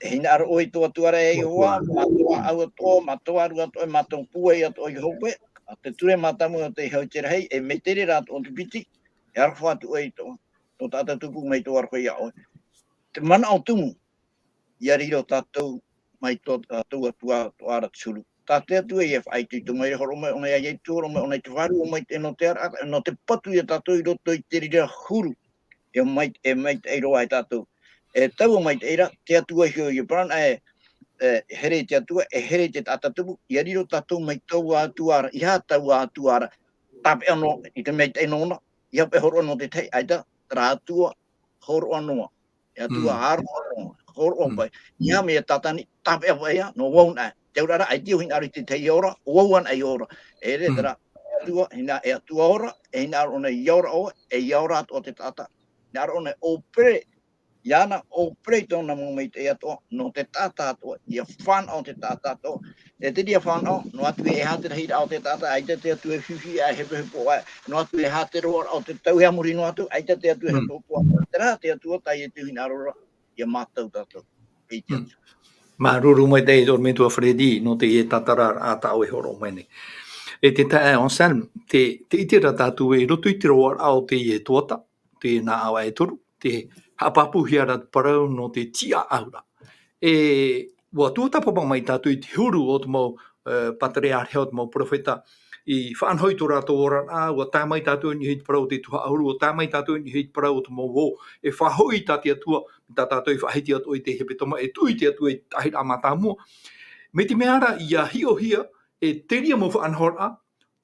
e hinaʻaro ʻoe i tō Atua ra e Iehova, mā tō ʻāʻau atoʻa, mā tō ʻāruʻa atoʻa, mā tō pūai atoʻa i hope, ā, te ture mātāmua o te hau i te rahi, e mai te reira atoʻa te piti, e aroha atu ʻoe i tō, tō tātou tupu mai tō aroha ia ʻoe. Te manaʻo tumu, ʻia riro tātou mai tō, ā, tō Atua, tō ʻAra te huru. Tā te Atua ia e faʻaitoito mai ra, hōroʻa mai ʻōna ia Ietu, hōroʻa mai ʻōna i te Vārua Maitaʻi nō te ara, nō te patu ia tātou i roto i te reira huru. E mai, e maitaʻi roa e tātou. E taua maitaʻi ra, te Atua iho ia parau na e, e here i te Atua, e here i te taʻata tupu, ʻia riro tātou mai taua Atua ra, ʻeiaha taua Atua ra, tāpeʻa noa, i te maitaʻi nōna, ʻeiaha paʻi hōroʻa nō te tahi, ʻaita, terā Atua, hōroʻa noa. E Atua Mm. ʻāroʻa noa, hōroʻa Mm. paʻi. Iniha mea tātani, tāpeʻa paʻi ïa, nō vau na. Te auraʻa ra, ʻaita ʻoe hinaʻaro i te tahi ora, ʻo vau anaʻe i ora. E ʻere Mm. terā, e Atua, hina-, e Atua ora, e hinaʻaro ʻōna ia ora ʻoe, e ia ora atoʻa te taʻata. Hinaʻaro ʻōna e ʻōpere, iāna ʻōpere i tōna mau maitaʻi atoʻa, nō te taʻata atoʻa, ʻia fānaʻo te taʻata atoʻa. E te reira fānaʻo, noa atu e ʻeiaha te rahiraʻa o te taʻata, ʻaita te Atua e fifi aʻe, hepohepo aʻe, noa atu e ʻeiaha te roaraʻa o te tau e a muri noa atu, ʻaita te Atua e Mm. hepohepo aʻe. Terā te Atua tā Ietu hinaʻaro ra, ʻia mātau tātou. E te Mm. Atua. Māuruuru maitaʻi e te ʻorometua Freddy, nō teie tātararaʻa tā ʻoe e hōroʻa mai nei. E te taeaʻe Anselme, te, te ʻite ra tātou ē, i roto i te roaraʻa o teie tuata, te nā ʻāvaʻe e toru, tē haʻapāpūhia ra te parau nō te tiʻaʻauraʻa. E, ʻua tuatāpapa mai tātou i te huru o te mau, e, pātereāreha, o te mau peropheta, i faʻanaho i tō rātou oraraʻa, ʻua tae mai tātou i niʻa i te parau o te tuhaʻa ʻahuru, ʻua tae mai tātou i niʻa i te parau o te mau ō, e faʻahoʻi tā te Atua, tā tātou e faʻahiti atoʻa i te hepetoma, e tuʻu i te Atua i te taʻahiraʻa mātāmua. Mai te mea ra, ʻia hiʻohia, e te reira mau faʻanahoraʻa,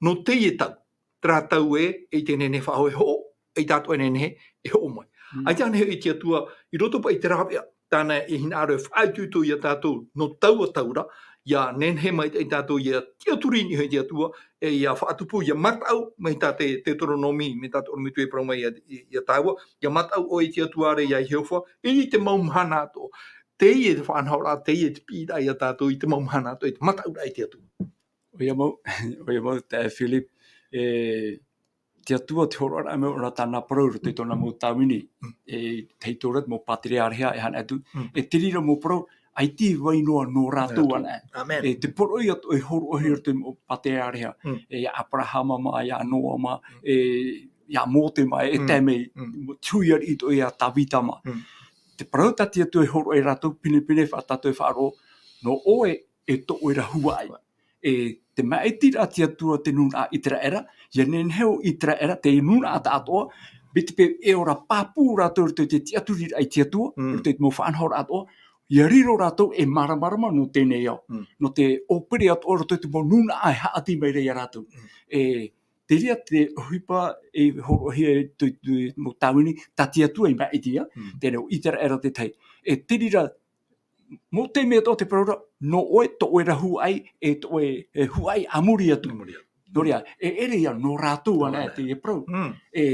nō teie tau. Terā tau ē, ʻeita e nehenehe e faʻahoʻi e hoʻo, ʻeita atoʻa e nehenehe e hoʻo mai. Mm. ʻAita anaʻe hoʻi te Atua, i roto paʻi i te rāveʻa, tāna e hinaʻaro e faʻaitoito ia tātou, nō taua tau ra, ʻia nehenehe maitaʻi tātou ʻia tiʻaturi i niʻa i te Atua, e ʻia faʻatupu, ʻia mataʻu, mai tā te, Teuteronome, mai tā te ʻorometua e parau mai ia, ia, ia tāua, ʻia mataʻu ʻoe i te Atua ra ia Iehova, i te mau mahana atoʻa. Teie te faʻanahoraʻa, teie te piʻiraʻa ia tātou i te mau mahana atoʻa, i te mataʻuraʻa i te Atua. ʻOia mau, ʻoia mau, taeaʻe Philip, e, te Atua te hōroʻaraʻa mai ʻōna tāna parau i roto i tōna mau tāvini, Mm. e, tei tō rātou mau pātereāreha e haere atu, Mm. e te reira mau parau, ʻaita e vai noa nō rātou Rātou. anaʻe. Amen. E te poroʻi atoʻa e hōroʻahia i roto i te mau pātereāreha, Mm. e ia Aperahama mā, ia Noa mā, Mm. e ia Mōte mā, e Mm. tae mai, Mm. te hui ariʻi atoʻa ia Tāvita mā. Mm. Te parau tā te Atua e hōroʻa ia rātou, pinepine faʻa-, tātou e faʻaroʻo, nō ʻoe, e tō ʻoe ra huaʻai. E te maʻitiraʻa a te Atua te nūnaʻa ʻĪteraʻera, ʻia nehenehe ʻo ʻĪteraʻera, te nūnaʻa tāʻātoʻa, mai te peu e ora pāpū rātou i roto i te tiʻaturiraʻa i te Atua, Mm. i roto i te mau faʻanahoraʻa atoʻa, ia riro rātou e māramarama nō teie nei ao. Mm. Nō te ʻōpere atoʻa i roto i te mau nūnaʻa e haʻati mai ra ia rātou. Mm. E, te reira te ʻohipa e hōroʻahia i te, te mau tāvini, tā te Atua i māʻiti ia, Mm. teie nei ʻo ʻĪteraʻera te tahi. E te reira, mau taime atoʻa te parau ra, nō ʻoe, tō ʻoe ra huaʻai, e tō ʻoe, e huaʻai a muri atu. A muri atu. Nō reira, e ʻere ia nō rātou Nō anaʻe rātou. teie parau. Mm. E,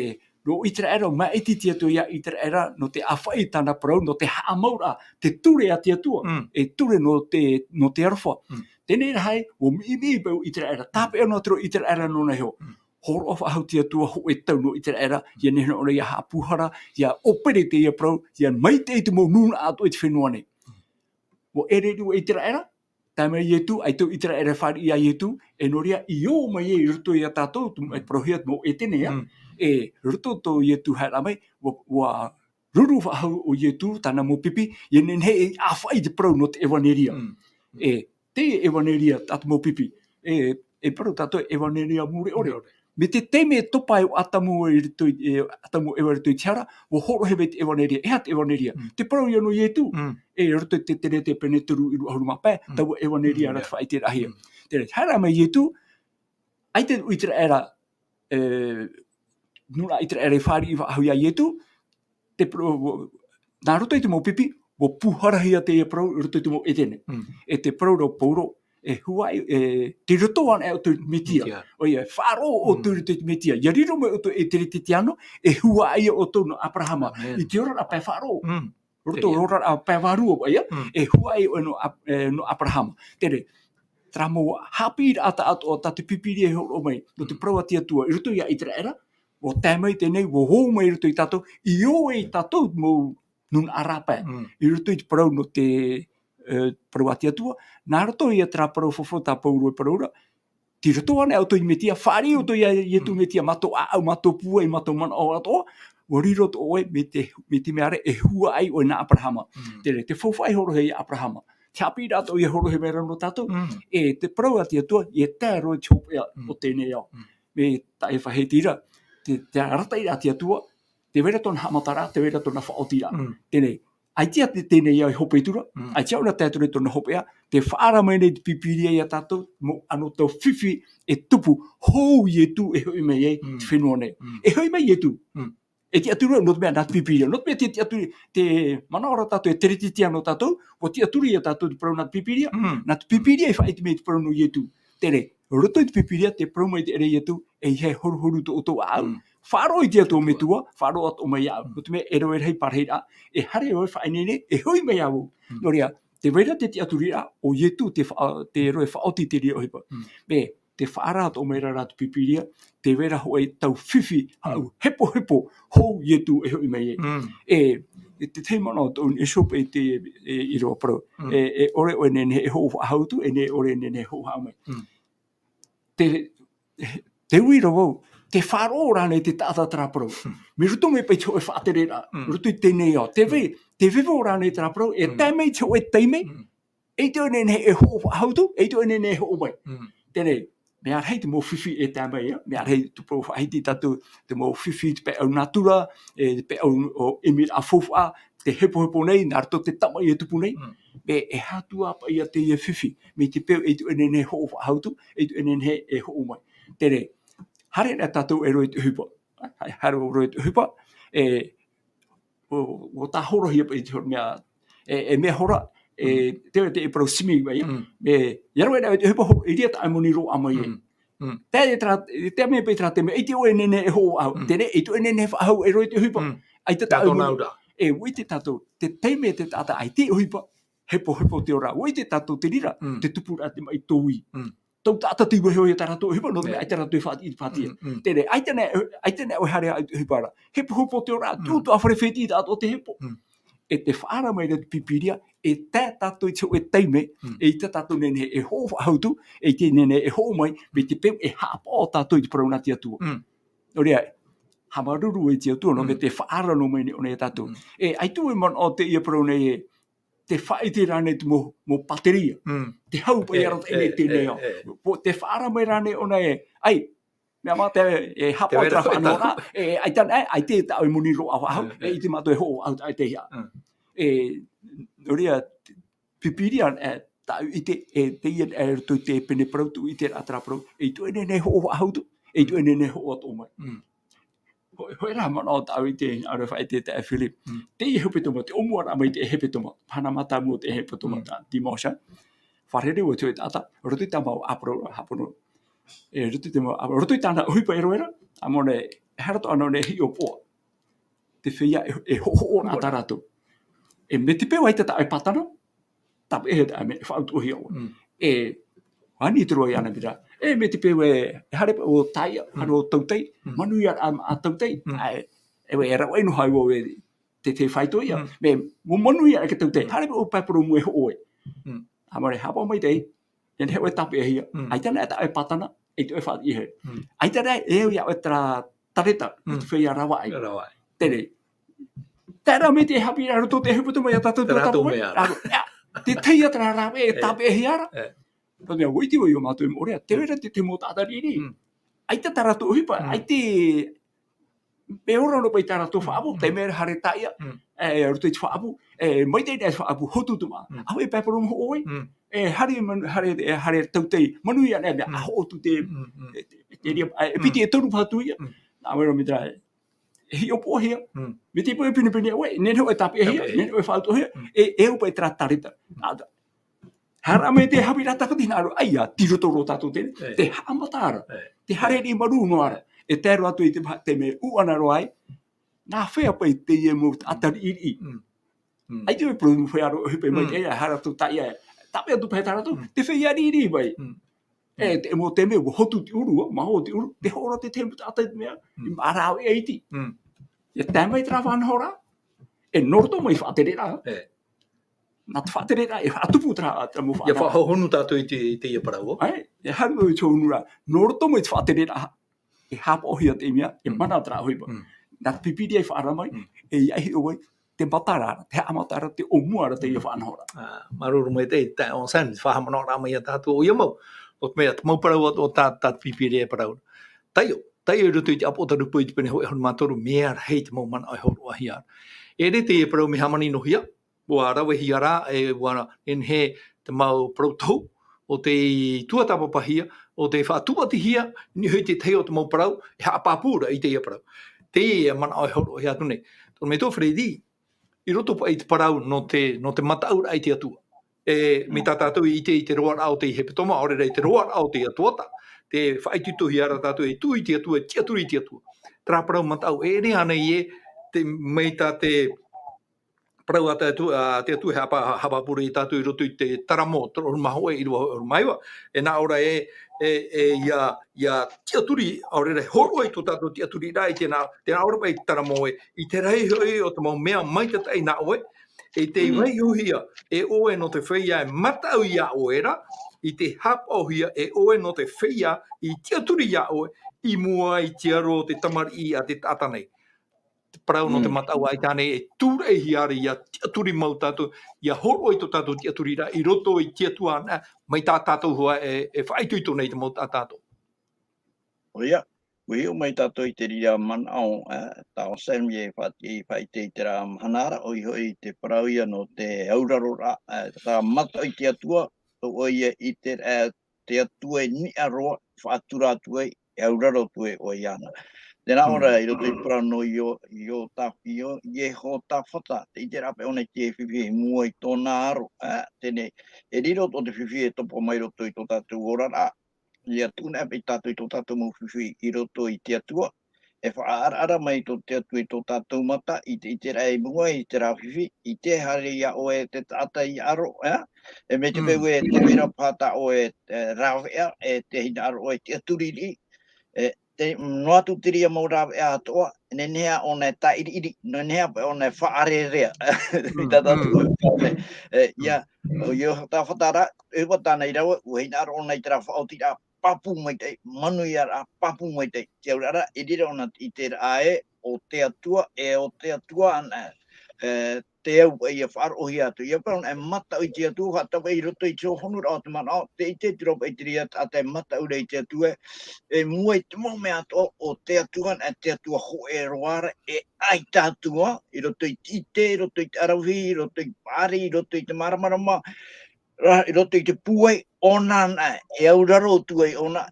nō ʻĪteraʻera, māʻiti te Atua ia ʻĪteraʻera, nō te ʻāfaʻi i tāna parau, nō te haʻamauraʻa, te ture a te Atua, Mm. e ture nō te, nō te aroha. Mm. Teie nei rā hoʻi, ʻua miʻimiʻi paʻi ʻo ʻĪteraʻera, tāpeʻa noa atu ra ʻo ʻĪteraʻera nōna iho. Mm. Hōroʻa faʻahou te Atua hōʻē tau nō ʻĪteraʻera, ia nehenehe ʻōna ia haʻapūhara, ia ʻōpere teie parau, ia maitaʻi te mau nūnaʻa atoʻa i te fenua nei. ʻUa ʻere riʻi ʻo ʻĪteraʻera, tae mai Ietu, ʻaita ʻo ʻĪteraʻera e fāriʻi ia Ietu, e nō reira i ō mai ai i roto ia tātou, te, e parauhia te mau ʻētene, ā. Mm. E roto tō Ietu haere mai, ʻua, ʻua ruru faʻahou ʻo Ietu, tāna mau pipi, ia nehenehe e ʻāfaʻi te parau nō te ʻevaneria. Mm. E, te ʻevaneria, tā te mau pipi. E, e parau tātou ʻevaneria mure ʻore. Mure ʻore. Mai te taime e topa ai ʻo ʻĀtamu i roto i, e, ʻĀtamu ʻo ʻEva i roto i te hara, ʻua hōroʻahia mai te ʻevaneria. E aha te ʻevaneria? Mm. Te parau ia nō Ietu. Mm. E, i roto i te Tenete pene toru ʻīrava ʻahuru mā pae, Mm. taua ʻevaneria Mm, rā te yeah. faʻaʻite rahi. Mm. Teie, haere mai Ietu, ʻaita ʻo ʻĪteraʻera, e, nūnaʻa ʻĪteraʻera i fāriʻi faʻahou ia Ietu, te parau, nā roto i te mau pipi, ʻua pūharahia teie parau i roto i te mau ʻētene. Mm. E te parau ra ʻo Paulo, e huaʻai, e, tei roto anaʻe ʻoutou i te Metia. Metia. ʻOia, faʻaroʻo ʻoutou Mm. i roto i te Metia. ʻIa riro mai ʻoutou e Kerisetiano, e huaʻai ʻoutou nō Aperahama. Amen. I te oraraʻa pae faʻaroʻo. Mm. Roto Teie. oraraʻa pae vārua, ʻoia, Mm. e huaʻai ʻoe nō Ap-, e, nō Aperahama. Teie, terā mau haʻapiʻiraʻa atoʻa tā te Pīpīria e hōroʻa mai, nō te Mm. parau a te Atua, i roto ia ʻĪteraʻera, ʻua tae mai teie nei, ʻua ō mai i roto ia tātou, i ō ai tātou mau nūnaʻa rāpae. Mm. I roto i te parau nō te, e, parau a te Atua, nā roto ia terā parau fafau tā Paulo e parau ra, tei roto anaʻe ʻoutou i te Metia, fāriʻi ʻoutou ia Ietu Mm. Metia, mā tō ʻāʻau, mā tō pūai, mā tō manaʻo atoʻa, ʻua riro atoʻa ʻoe, mai te, mai te mea ra e huaʻai ʻoe nā Aperahama. Mm. Teie, te faufaʻa e hōroʻahia ia Aperahama. Te haʻapiʻiraʻa atoʻa ia hōroʻahia mai ra nō tātou, Mm. e te parau a te Atua, ʻia tae roa i te hopeʻa Mm. o teie nei ao. Mm. Mai tā ʻEva e faʻaʻite ra, te, te arataʻiraʻa a te Atua, tē vai ra tōna haʻamataraʻa, tē vai ra tōna faʻaotiraʻa. Mm. Teie, ʻaita te, teie nei ao e hope atu ra, Mm. ʻaita ʻōna e tae atu ra i tōna hopeʻa, tē faʻaara mai nei te Pīpīria ia tātou, mau anotau fifi e tupu, hou Ietu e hoʻi mai ai Mm. te fenua nei. Mm. E hoʻi mai Ietu. Mm. E tiʻaturi ra, nō te mea nā te Pīpīria. Nō te mea te tiʻaturi, te manaʻo ra tātou, e Kerisetiano tātou, ʻua tiʻaturi ia tātou te parau nā te Pīpīria, Mm. nā te Pīpīria e faʻaʻite mai te parau nō Ietu. Teie, roto i te Pīpīria, tē parau mai te ʻēʻa Ietu, ʻeiaha e horuhoru tō ʻoutou ʻāʻau. Mm. Faʻaroʻo i te Atua Metua, faʻaroʻo atoʻa mai iāʻu. Mm. Nō te mea e rave rahi parahi ra, e haere ʻoe e faʻaineine, e hoʻi mai iāʻu. Mm. Nō reira, tē vai ra te tiʻaturiraʻa, ʻo Ietu te fa-, te roa e faʻaoti i te reira ʻohipa. Mm. Mea, tē faʻaara atoʻa mai ra nā te Pīpīria, tē vai ra hōʻē tau fifi, Mm. haʻu hepohepo, hou Ietu e hoʻi mai ai. Mm. E, e te tahi manaʻo tōʻu e hope i te, e, ʻīrava parau. Mm. E, e ʻore ʻoe e nehenehe e hoʻo faʻahou atu, e nehenehe ʻore e nehenehe e hoʻo haʻamau mai. Mm. Te, te ui ra vau, tē faʻaroʻo ra ānei te taʻata terā parau. Mm. Mai roto mai paʻi te hōʻē faʻatereraʻa, Mm. roto i teie nei ao. Tē vai, Mm. tē vevo ra ānei terā parau, e Mm. tae mai te hōʻē taime, Mm. ʻeita ʻoe e nehenehe e hoʻo faʻahou atu, ʻeita ʻoe e nehenehe e hoʻo mai. Mm. Teie, mea rahi te mau fifi e tae mai, ā, mea rahi te parau faʻahiti tātou, te mau fifi, te peʻau natura, e, te peʻau o ʻimiraʻa faufaʻa, te hepohepo nei, nā roto te tamaʻi e tupu nei. Mm. Mea e aha atu ā paʻi ia teie fifi, mai te peu ʻeita ʻoe e nehenehe e hoʻo faʻahou atu, ʻeita ʻoe e nehenehe e hoʻo mai. Teie, haere anaʻe tātou e roaʻa i te ʻohipa. Haere, haere roaʻa i te ʻohipa, e, ʻo, ʻo tāhorahia paʻi te hora mea, e, e mea hora, e, Mm. te, te, e parau simi mai, Mm. e, ʻia rave anaʻe te ʻohipa hou, e ʻere taʻa moni roa mai, e. Mm. Mm. Te, e terā, e te mea paʻi terā te mea, ʻeita ʻoe e nehenehe e hoʻo faʻahou, Mm. teie, ʻeita ʻoe e nehenehe e faʻahou e roaʻa i te ʻohipa. Mm. ʻAita Te taʻa moni. Atonauraʻa. E, ʻua ʻite tātou, te taime te taʻata ʻaita e ʻohipa, hepohepo te oraraʻa. ʻUa ʻite tātou te reira, Mm. te tupu ra te maʻi tōʻu. Mm. Tau taʻata tei vaiiho ia tā rātou ʻohipa, nō te mea Yeah. ʻaita rātou e faʻatiʻi, faʻatiʻi. Mm, mm. Teie, ʻaita nei, ʻaita nei ʻoe haere i te ʻohipa ra. Hepohepo te oraraʻa, Mm. tū atu ā fare fētiʻi tāʻatoʻa te hepo. Mm. E tē faʻaara mai ra te Pīpīria, e tae tātou i te hōʻē taime, Mm. ʻeita tātou e nehenehe e hoʻo faʻahou atu, ʻeita e nehenehe e hoʻo mai, mai te peu e haʻapaʻo tātou i te parau nā te Atua. Mm. Nō reira, haʻamāuruuru e te Atua, nō te mea Mm. tē faʻaara noa mai nei ʻōna ia tātou. Mm. E, ʻaita vau e manaʻo teie parau nei ē, tē faʻaʻite ra ānei te mau, mau pāteria. Mm. Te hau paʻi E, arataʻi nei e, teie nei e, ao. e. Po-, tē faʻaara mai ra ānei ʻōna ē, ʻai, mea mātou e, e Te haʻapaʻo i terā faʻanahoraʻa, e, ʻaita nei, ʻaita e taʻa moni roa faʻahou, E, e. ʻeita mātou e hoʻo faʻahou atu i te hea. Mm. E, nō reira, pīpīria, e, tāʻu i ʻite, e, teie, e, roto i te pene parau, tū i te rā terā parau, e, i tō ʻene nei hoʻo faʻahou atu, e, i tō ʻene nei hoʻo atoʻa mai. Mm. Hoi, hoi rā, manaʻo tāʻu i te, ʻaore faʻaʻite taeaʻe Philip. Mm. Teie hepetoma, te ʻōmuaraʻa mai te hepetoma, mahana mātāmua te hepetoma, mm, tā, dimanche. Fārerei ʻoe i te taʻata, roto i tā mau ʻāparau, hāpono. E, roto i te mau, a, roto i tāna ʻohipa e roera, a mone, e hara tō ana ne hiʻopoʻa. Te feiā e, e hoʻohoʻo rā tā rātou. E, mai te peu ʻaita taʻu e pātana, tāpeʻahia taʻu e mea, e faʻautuʻahia ʻoe. Mm. E, ani te roa i ana mira. E, mai te peu e, e haere paʻi ʻo Taiʻa, mm, haere ʻo Tautai, mm, manuia rā a Tautai, mm, ʻae, e, e rave noa ai vau e, te, te faito ia. Mm. Mea, mau manuia rā e Tautai, mm, haere paʻi ʻo Paeparaumu e hoʻo ai. Mm. A mare, haʻapaʻo maitaʻi, e nehenehe ʻoe e tāpeʻahia. Mm. ʻAita na taʻu e pātana, e tō e faʻaʻite. Mm. ʻAita na e au ia ʻoe terā tareta, mm, te feiā ravaʻai. Ravaʻai. Terā. Terā mea te haʻapiʻi ra roto te hepetoma ia tātou, terā tō tātou mea. Ra, ia, te tahi ia terā rave, e, e, tāpeʻahia ra. E. Nō te mea, ʻua ʻite vau iā mātou i Moʻorea, te reira te, te mau taʻata riʻiriʻi. Mm. ʻAita tā rātou ʻohipa, mm, ʻaita e ora noa paʻi tā rātou faʻaʻapu, mm, te mea haere Taiʻa, mm, e, roto i te faʻaʻapu, e, maitaʻi te faʻaʻapu, hotu atu mā. Mm. ʻAore e Paeparaumu hoʻo ai, mm, e, haere man-, haere, e, haere Tautai, manuia ana mea, mm, a hoʻo atu te, mm, mm, e, te, te ria, e, e, mm, piti e toru paha atu ia. Mm. Nā, mai rā mai terā, e hiʻopoʻahia. Mm. Mai te peu e pinepine ʻoe, nehenehe ʻoe e tāpeʻahia, tāpeʻahia, nehenehe ʻoe e faʻautuʻahia, mm, e, e au paʻi terā tareta. Nā, haere mai te haʻapiʻiraʻa tākati hinaʻaro, ʻaita, tei roto roa tātou te, e, te haʻamata ra, e, te haere riʻi marū noa ra, e tae roa atu i te, te mea ʻūʻana roa ai, nā hea paʻi teie mau taʻata riʻiriʻi. Mm. Mm. ʻAita e parau mau feiā roa, ʻohipa mai, mm, teie, haere atu Taiʻa, tāpeʻa atu paʻi tā rātou, mm, te feiā riʻiriʻi paʻi. Mm. E, te mau, te mea, ʻua hotu te ʻuru, ʻua maho te ʻuru, te hora te, te mau taʻata te mea, mm, i mārāʻau e iti. Mm. E tae mai terā faʻanahoraʻa, e nō roto mai faʻatereraʻa. E. Nā te faʻatereraʻa, e faʻatupu terā, terā mau faʻanahoraʻa. ʻIa faʻahohonu tātou i te, i teie parau. ʻAe, e haere mai te hohonu ra. Nō roto mai te faʻatereraʻa, e haʻapaʻohia te mea, e, mm, mana terā ʻohipa. Mm. Nā te Pīpīria i faʻaara mai, mm, e ʻia hiʻo ai, te matara, te haʻamatara, te ʻōmuaraʻa teie, mm, faʻanahoraʻa. Ā, māuruuru maitaʻi, te, ʻo Sam, faʻahaʻamanaʻoraʻa mai ia tātou, ʻoia mau. Nō te mea, te mau parau atoʻa tā, tā te Pīpīria e parau. Taiʻo, taiʻo i roto i te ʻĀpotarupo i te pene hōʻē ʻahuru mā toru, mea rahi te mau manaʻo e hōroʻahia. E ʻere teie parau mea hāmanihia, ʻua ravehia ra, e ʻua nehenehe te mau parau tohu, ʻo tei tuatāpapahia, ʻo tei faʻatūʻatihia, i niʻa i te tahi o te mau parau, e haʻapāpū ra i teie parau. Teie manaʻo e hōroʻahia atu nei. Tō me tō Freddy, i roto paʻi i te parau nō te, nō te mataʻuraʻa i te Atua. E, mai tā tātou i ʻite i te roaraʻa o te hepetoma, ʻaore rā i te roaraʻa o te Atua, tā, te faʻaitoitohia ra tātou e tū i te Atua, e tiʻaturi i te Atua. Terā parau mataʻu, e ʻere ānei ē, te, mai tā te, parau a te Atua, a te Atua e haʻapa-, haʻapāpū ra ia tātou i roto i te Taramo, toru ʻahuru mā hōʻē, ʻīrava hōʻē ʻahuru mā iva. E nā ʻō ra ē, e, e, ʻia, ʻia tiʻaturi, ʻaore rā, hōroʻa i tō tātou tiʻaturiraʻa i te nā, te nā ʻō ra paʻi Taramo ē, i te rahi hoʻi o te mau mea maitataʻi nā ʻoe, e tē, mm, vaihohia e ʻoe nō te feiā e mataʻu iā ʻoe ra, i te haʻapaʻohia e ʻoe nō te feiā i tiʻaturi iā ʻoe, i mua i te aro o te tamariʻi a te taʻata nei. Te parau nō te, mm, mataʻu ʻaita ānei e tūraʻihia ra ʻia tiʻaturi mau tātou, ʻia hōroʻa i tō tātou tiʻaturiraʻa i roto i te Atua anaʻe, mai tā tātou hoʻi e, e faʻaitoito nei te mau taʻata atoʻa. ʻOia, ʻua hiʻo mai tātou i te reira manaʻo, ā, tā ʻo Sam e faʻa-, e faʻaʻite i terā mahana ra, ʻoia hoʻi te parau ia nō te auraroraʻa, ā, terā mataʻu i te Atua, ʻoia i te, ā, te Atua e niʻa roa, faʻatura atu ai, e auraro atu ai ʻoe iāna. Tē nā ʻō ra, mm, i roto i te parau nō Io-, Iotaf-, Io-, Iehosaphata, tē ʻite ra paʻi ʻōna i te fifi i mua i tōna aro, ā, teie nei, e riro tō te fifi e topa mai roto i tō tātou oraraʻa, ʻia tuʻu anaʻe paʻi tātou i tō tātou mau fifi i roto i te Atua, e faʻaʻaraʻara mai tō te Atua i tō tātou mata, i te, i te ʻiteraʻa i mua i terā fifi, ʻite haere iā ʻoe te taʻata ʻia aro, ā? E mai te peu, mm, e te mea paha tā ʻoe, e, rāveʻa, e te hinaʻaro ʻoe tiʻaturi riʻi, e, te, noa atu te reira mau rāveʻa atoʻa, nehenehe ʻōna e tāʻiriʻiri, nehenehe paʻi ʻōna e faʻarearea. Mm, tā tātou, mm, e, e, ʻia, mm, ʻo Iehosaphata ra, e ʻua tāna i rave, ʻua hinaʻaro ʻōna i terā faʻaotiraʻa, pāpū maitaʻi, manuiaraʻa, pāpū maitaʻi. Te auraʻa ra, e riro ʻōna i te ʻiteraʻa ē, ʻo te Atua, e ʻo te Atua anaʻe, e, te au paʻi ia faʻaroʻohia atu. Ia parau nā e mataʻu i te Atua, faʻataʻa i roto i te hōhonuraʻa o te manaʻo, te ʻite atu ra paʻi te reira taʻata e mataʻu ra i te Atua, e, e mua i te mau mea atoʻa, ʻo te Atua nā te Atua hōʻē roa ra, e ʻaita atu ā, i roto i te ʻite, i roto i te ʻaravihi, i roto i te paʻari, i roto i te māramarama, ra, i roto i te pūai, ʻōna nā, e auraro atu ai ʻōna,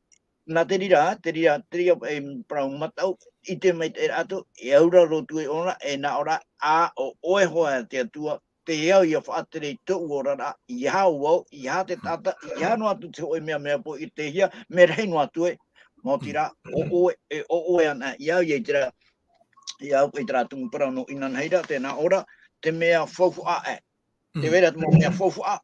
nā te reira, te reira, te reira, e, parau mataʻu, ʻite maitaʻi ra atu, e auraro atu ai ʻōna, e nā ʻō ra, ā, ʻo ʻoe hoʻi te Atua, te au ia faʻatere i tōʻu oraraʻa, ʻeiaha au, ʻeiaha te taʻata, ʻeiaha noa atu te hōʻē mea, mea pōʻitehia, mea rahi noa atu ē, maoti rā, ʻo ʻoe, e ʻo ʻoe ana, ʻeiaha au ia i terā, ʻeiaha au i terā tumu parau nō inanahi ra, tē nā ʻō ra, te mea faufaʻa ē. Te vai ra te mau mea faufaʻa,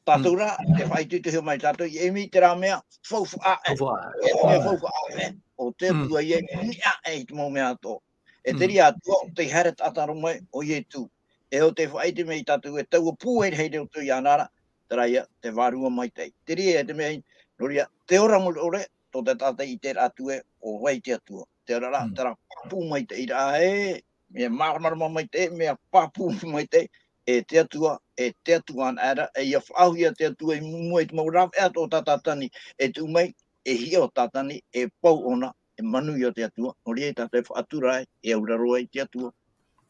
tātou rā, te faʻaitoitohia mai tātou, e ʻimi i terā mea faufaʻa ē. Faufaʻa ē. E mea faufaʻa ē. ʻO te Atua ia, e niʻa ē i te mau mea atoʻa. E te reira atoʻa, tei haere taʻata roa mai, ʻo Ietu. E ʻo tē faʻaʻite mai tātou ē taua pūai rahi i roto iāna ra, terā ia, te Vārua Maitaʻi. Te reira ia te mea, nō reira, te ora mure ʻore, tō te taʻata i ʻite ra atu ē, ʻo vai te Atua. Te ora rā, terā pāpū maitaʻi ra ē, mea māramarama maitaʻi, mea pāpū maitaʻi, e te Atua, e te Atua ana ra, e ia faʻaauhia te Atua i mua i te mau rāveʻa atoʻa tā Tātani e tuʻu mai, e hiʻo Tātani, e pau ʻōna, e manuia te Atua, nō reira tātou e faʻatura ai, e auraro ai te Atua.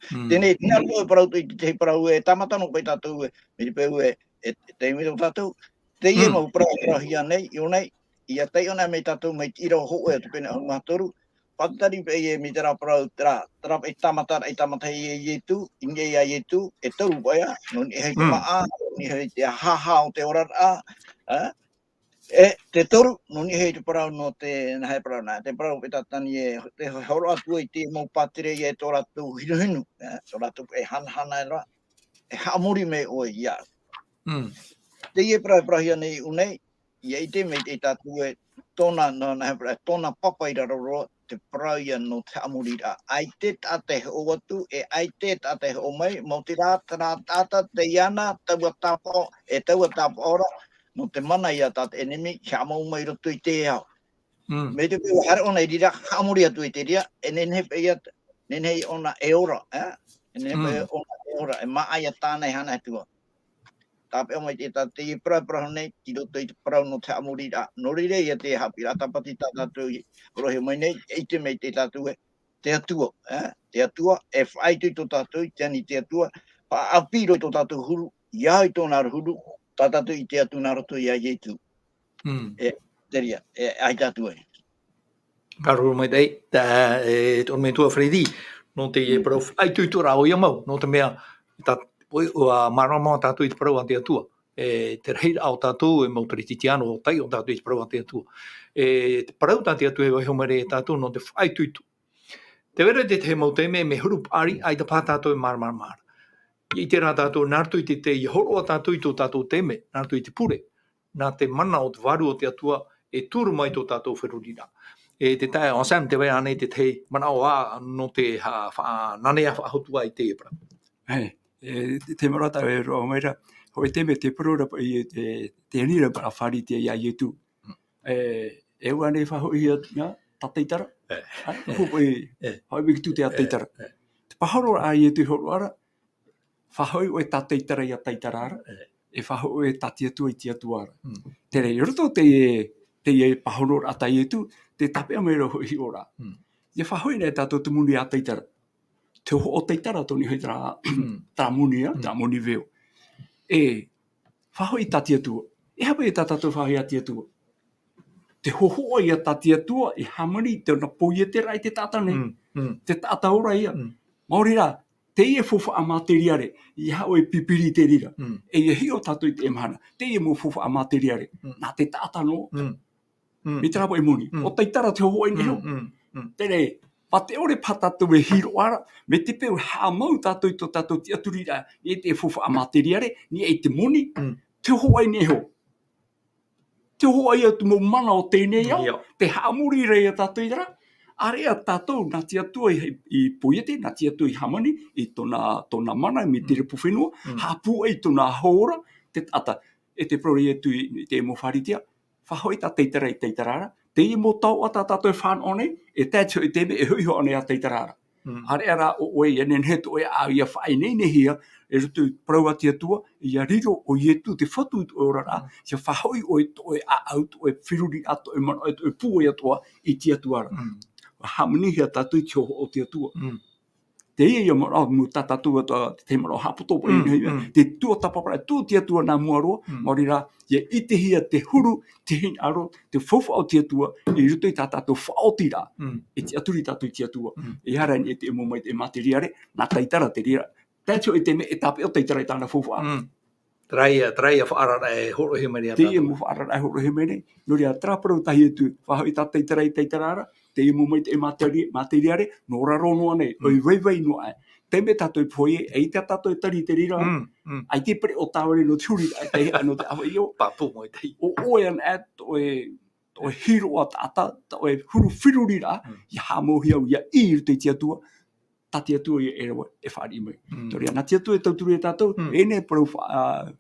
Teie, teie atoʻa e parau, i te tahi parau e tāmata noa paʻi tātou e, mai te peu e, e, e taime tō tātou. Teie mau parau e parauhia nei, i ʻō nei, ʻia taiʻo anaʻe mai tātou mai te ʻīrava hōʻē o te pene ʻahuru mā toru, faʻatari paʻi e mai terā parau, terā, terā paʻi tāmata, e tāmata ia Ietu, i niʻa ia Ietu, e toru paʻi ā, nō niʻa i te māʻa, nō niʻa i te hāhā o te oraraʻa, ā, e te toru, nō niʻa i te parau nō te, nāhea parau nā, te parau paʻi Tātani e, te hōroʻa atu i te mau pātireia e tō rātou hinuhinu, ā, tō rātou e hanahana ra, e haʻamori mai ʻoe iāʻu. Teie parau e parauhia nei i ʻō nei, ʻia ʻite mai tātou ē, tōna, nō, nāhea parau, tōna papa i raro roa, te parau ia nō te haʻamoriraʻa. ʻAita taʻata e hoʻo atu, e ʻaita taʻata e hoʻo mai, maoti rā, terā taʻata tei ana, taua tāpaʻo, e taua tāpaʻo ra, nō te mana ia tā te ʻenemi, haʻamau mai i roto i te ao. Mai te peu haere ʻōna i reira, haʻamori atu i te reira, e nehenehe paʻi ia, nehenehe ʻōna e ora, ā? E nehenehe paʻi ʻōna e ora, e māʻa ia tāna e hana atu ā. Tāpeʻa mai te, tā teie parau e parau nei, i roto i te parau nō te haʻamoriraʻa. Nō reira ia te haʻapiʻiraʻa tāpati tā tātou i rohi mai nei, e ʻite mai tātou ē, te Atua, ā? Te Atua, e faʻaitoito tātou i te ani i te Atua, faʻaʻāpī roa i tō tātou huru, ʻia au i tōna huru, tā tātou i ʻite atu nā roto ia Ietu. E, te reira, e, ʻaita atu ai. Māuruuru maitaʻi, tā, e, tō metua Freddy, nō te, e, parau faʻaitoitoraʻa ʻoia mau, nō te mea, tā, ʻoia, ʻua mārama tātou i te parau a te Atua. E, te rahiraʻa o tātou, e mau Peretitiano, taiʻo tātou i te parau a te Atua. E, te parau tā te Atua e vaiiho mai ra ia tātou, nō te faʻaitoito. Tē vai ra te tahi mau taime, mea huru paʻari, ʻaita paha tātou e māramarama ra. ʻIa ʻite rā tātou, nā roto i te, te, ʻia hōroʻa tātou i tō tātou taime, nā roto i te pure. Nā te mana o te Vārua o te Atua e turu mai tō tātou feruriraʻa. E te taeaʻe Anselme, tē vai ra ānei te tahi manaʻo ā nō te ha-, fa-, nanea faʻahou atu i teie parau? Ē, e, te, te manaʻo tāʻu e roaʻa mai ra, hōʻē taime te parau ra paʻi e te, te ani ra paʻi fāriʻi ia Ietu. E, e ʻua ānei faʻahoʻihia, nā, tātaʻitahi ra? Ē. Ā, ʻua paʻi, ē, faʻahoʻi mai te tū te tātaʻitahi ra. Ē, ē. Te pāhonoraʻa a Ietu i hōroʻa ra, faʻahoʻi ʻoe tātaʻitahi ra ia taʻitahi ra, e faʻahoʻi ʻoe tā te Atua i te Atua ra. Terā, i roto teie, teie pāhonoraʻa tā Ietu, tē tāpeʻa mai ra hōʻē hiʻoraʻa. ʻIa faʻahoʻi nei tātou te moni a taʻitahi ra. Te hōhoʻa o taʻitahi ra tō niʻa i terā, terā moni, ā, terā moni veo. E, faʻahoʻi tā te Atua. E aha paʻi tā tātou faʻahoʻi a te Atua? Te hōhoʻa ia tā te Atua, e hāmani i tōna poieteraʻa i te taʻata nei. Te taʻata ora ia. Maori rā, teie faufaʻa mātiriare, ʻeiaha ʻoe e pipiri i te reira. E ʻia hiʻo tātou i teie mahana, teie mau faufaʻa mātiriare. Nā te taʻata noa. Mai terā paʻi moni. ʻO taʻitahi ra te hōhoʻa i niʻa iho. Terā, mā te ʻore paha tātou e hiroʻa ra, mai te peu e haʻamau tātou i tō tātou tiʻaturiraʻa, i te faufaʻa mātiriare, i te moni, te hōhoʻa i niʻa iho. Te hōhoʻa ia te mau mana o teie nei ao, te haʻamori ra ia tātou i terā. ʻĀreʻa tātou, nā te Atua i, i poiete, nā te Atua i hāmani, i tōna, tōna mana, mai te repo fenua, haʻapūai i tōna hau ora, te taʻata, e te parau ra Ietu i, i te mau Pharisea, faʻahoʻi tā taʻitahi ra ia taʻitahi ra, teie mau taoʻa tā tātou e fānaʻo nei, e tae atu i te mea e hoʻi iho ānei ia taʻitahi ra. Mm. Haere rā ʻo ʻoe, ʻia nehenehe tō ʻoe ʻāʻau ʻia faʻaineinehia, e roto i te parau a te Atua, ʻia riro ʻo Ietu te fatu i tō ʻoe oraraʻa, Mm. ʻia faʻahoʻi ʻoe tō ʻoe ʻāʻau, tō ʻoe feruriraʻa, tō ʻoe manaʻo, tō ʻoe pūai atoʻa i te Atua ra. Mm. Hāmanihia tātou i te hōhoʻa o te Atua. Mm. Teie ia manaʻo, mau tā tātou atoʻa, te manaʻo haʻapoto paʻi Mm, nei, mm. te tuatāpaparaʻa, tō te Atua nā mua roa, Mm. nō reira, ʻia ʻitehia te huru, te hinaʻaro, te faufaʻa o te Atua, i roto i tā tātou faʻaotiraʻa, Mm. e tiʻaturi tātou i te Atua. Mm. E aha ra i niʻa i te mau maitaʻi materiare, nā taitara te reira. Tae atu i te mea e tāpeʻa taitara i tāna faufaʻa. Mm. Terā ia, terā ia faʻaararaʻa e hōroʻahia mai nei ia Teie tātou. mau faʻaararaʻa e hōroʻahia mai nei. Nō reira, terā parau tahi atu, faʻahoʻi tā taitara i taitara ra, teie mau maitaʻi materi-, materiare, nō raro noa nei, Mm. ʻoi vaivai noa aʻe. Te mea tātou e pohe, e ʻaita tātou e tari i te reira, Mm, mm. ʻaita e pereʻoʻo tāvare nō te huriraʻa, e tahi, nō te ʻāvaʻe ʻio. Pāpū mai tahi. ʻO ʻoe anaʻe, tō ʻoe, tō ʻoe hiroʻa taʻata, tō ʻoe huru feruriraʻa, Mm. ʻia haʻamauhia au, ʻia ʻī i roto i te Atua, tā te Atua ia e rave, e fāriʻi mai. Mm. Nō reira, nā te Atua e tauturu ia tātou, Mm. e nehenehe parau fa-, ā,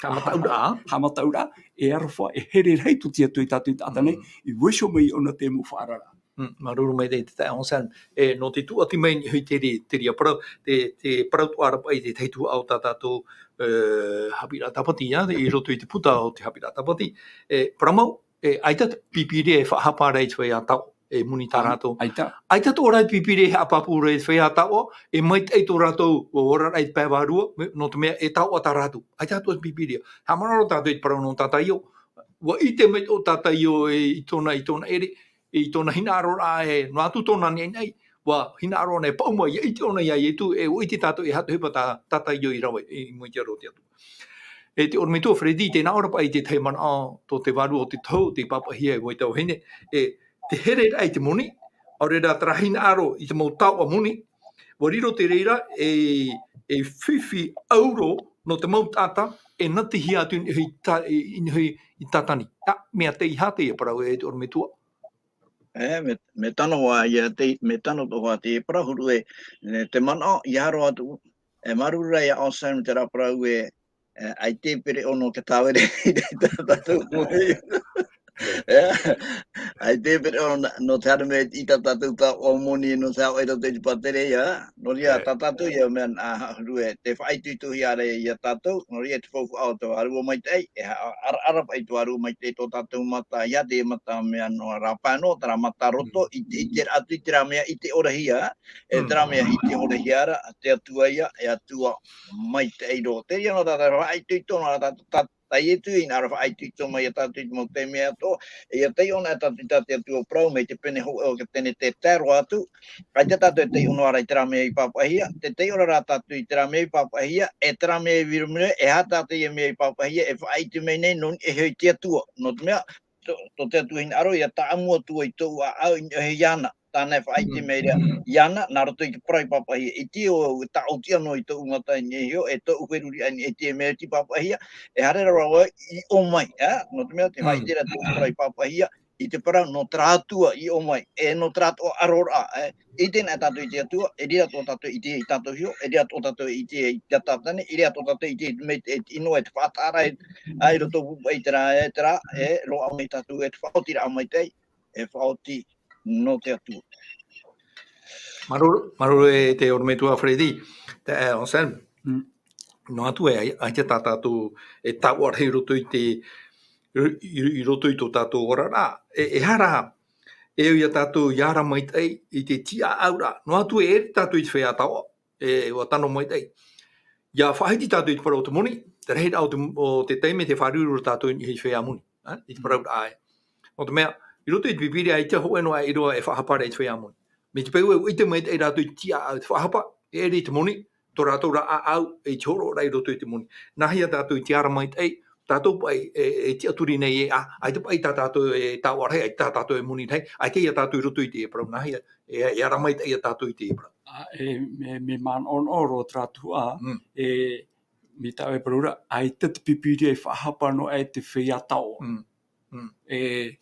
Haʻamataʻuraʻa. haʻamataʻuraʻa, e aroha, e here rahi tō te Atua ia tātou i taʻata nei, Mm. i vaiiho mai ʻōna te mau faʻaararaʻa. Mm, māuruuru maitaʻi te taeaʻe Anselme. E, nō te tūʻati mai i niʻa i te ri-, te reira parau, te, te parau atoʻa ra paʻi te tahi tuhaʻa o tā tātou, e, haʻapiʻiraʻa tāpati, ā, i roto i te puta o te haʻapiʻiraʻa tāpati. E, parau mau, e, ʻaita te Pīpīria e faʻahapa ra i te feiā taoʻa, e moni tā rātou. ʻAita. ʻAita atoʻa ra te Pīpīria e haʻapāpū ra i te feiā taoʻa, e maitaʻi tō rātou oraraʻa i te pae vārua, me, nō te mea e taoʻa tā rātou. ʻAita atoʻa te Pīpīria. Haʻamanaʻo tātou i te parau nō Tataio. ʻUa ʻite mai ʻo Tataio e, i tōna, i tōna ʻere, i tōna hinaʻaroraʻa e, noa atu tōna naʻinaʻi, ʻua hinaʻaro ʻōna e paʻuma, ʻia ʻite ʻōna ia Ietu, e ʻua ʻite tātou e aha te ʻohipa tā, tā Tataio i rave, i, i mua i te aro o te Atua. E te ʻorometua Freddy, tē nā ʻō ra paʻi i te tahi manaʻo tō te vārua o te tohu, tei pāpaʻihia e Waitau Vahine, e te hereraʻa i te moni, ʻaore rā terā hinaʻaro i te mau taoʻa moni, ʻua riro te reira e, e fifi ʻauro nō te mau taʻata, e natihia atu i niʻa i ta-, i, i niʻa i Tatani. Ā, mea tei aha teie parau e te ʻorometua? E, me, me tano ā ia te, me tano atoʻa ā te parau huru e, e te manaʻo, ʻia haro atu, e māuruuru rā ia Anselme terā parau e, e, ʻaita e pereʻoʻo nō te tāvare i tā tātou moni. E, ʻaita e pereʻoʻo nō, nō te haere mai i tā tātou taoʻa moni, nō te haʻapaʻo i roto i te pātere, ʻia. Nō reira, E. tā tātou ia mea, ā, huru e, te faʻaitoitohia ra ia tātou, nō reira te faufaʻa o te Vārua Maitaʻi, e ha-, ara, ara paʻi te Vārua Maitaʻi tō tātou mata, ʻia te mata mea noa rāpae noa, terā mata roto, Mm. i te, i te, atu i terā mea ʻite ʻorahia, e Mm. terā mea ʻite ʻorahia ra, te Atua ia, e Atua maitaʻi roa. Te reira nō tātou faʻaitoito, nō tātou, tā, tā Ietu i hinaʻaro faʻaitoito mai ia tātou i te mau taime atoʻa, e ʻia taiʻo anaʻe tātou i tā te Atua parau, mai te pene hōʻē o te pene tē tae roa atu, ʻaita tātou e taiʻo noa ra i terā mea i pāpaʻihia, tē taiʻo ra rā tātou i terā mea i pāpaʻihia, e terā mea i virumira, e aha tā teie mea i pāpaʻihia, e faʻaʻite mai nei, nō niʻa iho i te Atua, nō te mea, tō, tō te Atua hinaʻaro, ʻia tāʻamu atu ai tōʻu ʻāʻau i niʻa iho iāna, tāna e faʻaʻite Mm. mai ra Mm. iāna, nā roto i te parau i pāpaʻihia, ʻite ʻo, tāʻoti anō i tōʻu mata i niʻa iho, e tōʻu feruriraʻa i niʻa iho i te mea i pāpaʻihia, e haere ra vau i ʻō mai, ā, nō te mea, tē Mm. faʻaʻite ra tōʻu parau i pāpaʻihia, i te parau nō terā Atua i ʻō mai, e nō terā atoʻa ʻaroraʻa, ē. ʻIte anaʻe tātou i te Atua, e riro atoʻa tātou i te, i tātou iho, e riro atoʻa tātou i te, i te Tatani, e riro atoʻa tātou i te, mai te, e te ʻino, e te faʻataʻaraʻa, ā, i roto pūpaʻi i terā, e terā, e roaʻa mai tātou, e te faʻaotiraʻa maitaʻi, e faʻaoti nō te Atua. Māuruuru, māuruuru e te ʻorometua Freddy, te, e, Anselme. Mm. Noa atu e, ai, ʻaita tā tātou e taoʻa rahi i roto i te, i, i, i roto i tō tātou oraraʻa. E, e aha rā, e au ia tātou i ara maitaʻi i te tiʻaʻauraʻa. Noa atu e ʻere tātou i te feiā taoʻa, e, ʻua tano maitaʻi. ʻIa faʻahiti tātou i te parau o te moni, te rahiraʻa o te, o te taime tē fāriu ra tātou i te feiā moni, ā, i te parauraʻa ē. Nō te mea, i roto i te Pīpīria, ʻaita hōʻē noa aʻe ʻīrava e faʻahapa ra i te feiā moni. Mai te peu e ʻite maitaʻi rātou i te tiʻaʻau, te faʻahapa, e ʻere i te moni, tō rātou ra ʻāʻau, e te hōroʻaraʻa i roto i te moni. Nāhea tātou i te ara maitaʻi, tātou paʻi e, e tiʻaturi nei ē, ā, ʻaita paʻi tā tātou e taoʻa rahi, ʻaita tā tātou e moni rahi, ʻaita ia tātou i roto i te parau, nāhea, e, e ara maitaʻi ia tātou i te parau. Ā, e, me, me manaʻonaʻo roa terā tuhaʻa, Mm. e, mai tāʻu e parau ra, ʻaita te Pīpīria i faʻahapa noa aʻe te feiā taoʻa. Mm. Mm. E,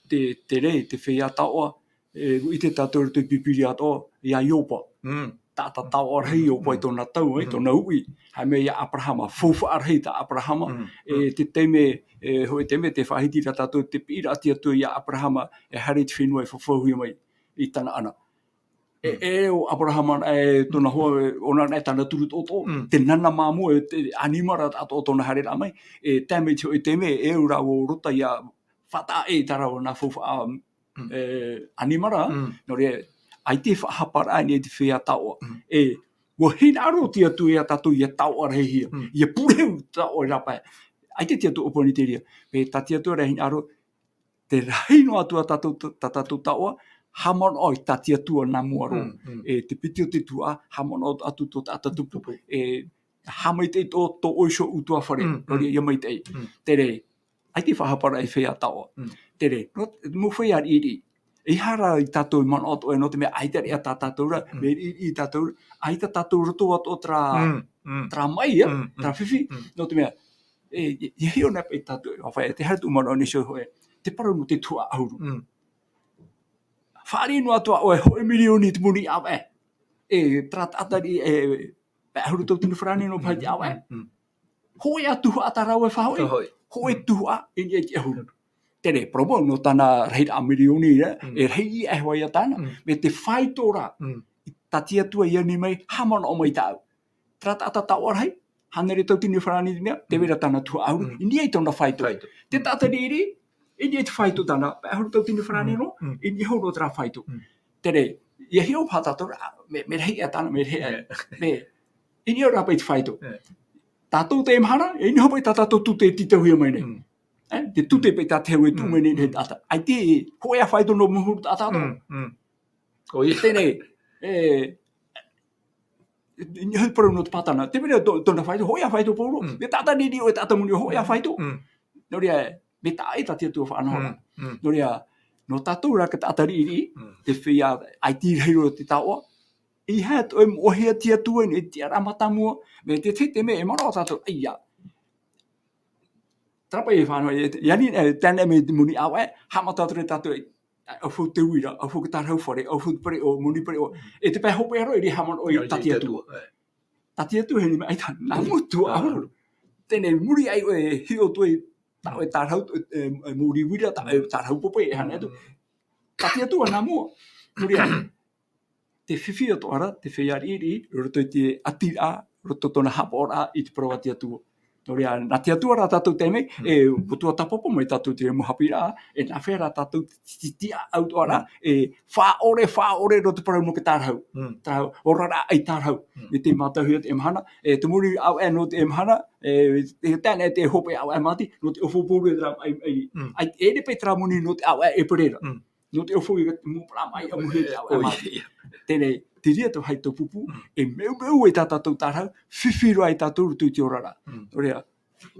te, te rei, te feiā taoʻa, e, ʻite tātou i roto i te Pīpīria atoʻa, ia Ioba. Mm. Taʻata taoʻa rahi Ioba i Mm. tōna tau, e, Mm. tōna uʻi. Haere mai ia Aperahama, faufaʻa rahi tā Aperahama. Mm. E, Mm. te taime, e, hōʻē taime, tē faʻahiti ra tātou te piʻiraʻa a te Atua ia Aperahama, e haere i te fenua e fafauhia mai i Tanaana. E, e o Abrahama, e tōna hoa, e, ʻōna e tāna turu toʻotoʻo, Mm. te nana māmō, e te ʻanimara atoʻa tōna haereraʻa mai, e tae mai te hōʻē taime, e au rā ʻo Rota ia faʻataʻa i tā rāua nā faufaʻa, Mm. e, ʻanimara, Mm. nō reira, ʻaita e faʻahaparaʻa nei te feiā taoʻa. Mm. E, ʻua hinaʻaro te Atua ia tātou ʻia taoʻa rahihia, Mm. ʻia purehū taoʻa i rāpae. ʻAita te Atua ʻōpani i te reira. E tā te Atua rā hinaʻaro, te rahi noa atu a tātou, tā tātou taoʻa, haʻamanaʻo i tā te Atua nā mua roa. Mm, mm. E te piti o te tuhaʻa, haʻamanaʻo atu tō taʻata tupu. Tupu. E haʻamaitaʻi tō, tō ʻoe iho ʻutuāfare, Mm, nō reira mm. ʻia maitaʻi. Mm. Terā, ʻaita e faʻahaparaʻa i feiā taoʻa. Mm. Terā, nō, mau feiā riʻiriʻi. ʻEiaha rā ia tātou e manaʻo atoʻa, nō te mea ʻaita riʻi tā tātou ra, Mm. mea riʻiriʻi tātou ra, ʻaita tātou roto atoʻa terā, Mm, mm. terā maʻi, ʻia, Mm, mm. terā fifi, Mm. nō te mea, e, e, e hiʻo na paʻi tātou, ʻa fai, te haere tō manaʻo nei iho hōʻē, te parau nō te tuhaʻa ʻahuru. Mm. Fāriʻi noa atu ʻoe hōʻē mirioni te moni ʻāvaʻe. E, terā taʻata riʻi, e, pae ʻahuru tauatini farāni nō paʻi te ʻāvaʻe. Mm, mm. Hōʻē ā tuhaʻa tā rāua e faʻahoʻi. Faʻahoʻi. Hōʻē Mm. tuhaʻa i niʻa i te ʻahuru. Terā, parau mau, nō tāna rahiraʻa mirioni ra, Mm. e rahi ia e hoa ia tāna. Mm. Mea te faito rā, Mm. tā te Atua i ani mai, haʻamanaʻo mai tāʻu. Terā taʻata taoʻa rahi, hānere tauatini farāni te mea, tē vai ra tāna tuhaʻa ʻahuru, Mm. i niʻa i tōna faito. Faito. Te taʻata riʻiriʻi, i niʻa i te faito tāna, pae ʻahuru tauatini farāni Mm. noa, Mm. i niʻa iho nō terā faito. Mm. Terā, ʻia hiʻo paʻi tātou ra, mea, mea rahi ā tāna, mea rahi ā. Yeah. Mea, i niʻa rā paʻi te faito. Yeah. Tātou teie mahana, e niʻa paʻi tā tātou tute e tītauhia mai nei. Mm. E, te tute Mm. paʻi tā te hau e tuʻu Mm. mai nei, nei Mm. taʻata. ʻAita e, hōʻē ā faito nō mua huru taʻata atoʻa. Mm. Mm. ʻOia. Terā, e, e, e, parau nō te pātana. Tē vai ra tō, tōna faito, hōʻē ā faito pauroa. Mm. Mea taʻata riʻiriʻi ʻoe, taʻata moni ʻoe, hōʻē ā faito. Mm. Nō reira, mea taʻa ʻē tā te Atua faʻanahoraʻa. Mm, mm. Nō reira, nō tātou rā ka taʻata riʻiriʻi, Mm. te feiā, ʻaita e rahi roa te taoʻa. ʻEiaha atoʻa e moʻehia te Atua i te tiʻaraʻa mātāmua, mea te, te, te mea e manaʻo tātou, ʻaita. Terā paʻi e faʻanaho, e, e ani, e, tāna mai te moni ʻāvaʻe, haʻamata atu ra tātou, e, ʻaufau te uira, ʻaufau te tārahu fare, ʻaufau te pereʻoʻo, moni pereʻoʻo. E te pae hopeʻa roa, e riʻi haʻamanaʻo i tā te Atua. Atua, e. Tā te Atua, e niʻa mai, ʻaita, nā mua tuhaʻa ʻahuru. Terā, muri aʻe ʻoe e hiʻo atu ai, tā ʻoe tārahu, e, e, moni uira, tā ʻoe tārahu pope, e hana atu. Mm. Tā te Atua nā mua. Muri aʻe. Te fifi atoʻa ra, te feiā riʻiriʻi, roto i te ʻatiraʻa, roto tōna haʻapaʻoraʻa i te parau a te Atua. Nō reira, nā te Atua rā tātou tae mai, Mm. e, ʻua tuatāpapa mai tātou te mau haʻapiʻiraʻa, e nāfea rā tātou te, te, te tiʻaʻau atoʻa ra, Mm. e, faʻaʻore, faʻaʻore roa te parau nō te tārahu. Mm. Tārahu, oraraʻa ʻei tārahu. Mm. Mea tē mātauhia teie mahana, e, te moni ʻāvaʻe nō teie mahana, e, e, tāna e te hopeʻa ʻāvaʻe māti, nō te ʻaufau pauroa terā maʻi, maʻi. Mm. ʻAita e ʻere paʻi terā moni nō te ʻāvaʻe ʻēperēra. Mm. Nō te ʻaufau i te mau parau maʻi ʻamuhia te ʻāvaʻe māti. ʻOia. Terā, te reira te vāhi taupupu, Mm. e meumeu ai tā tātou tārahu, fifi roa ai tātou roto i te oraraʻa. Mm. Nō reira,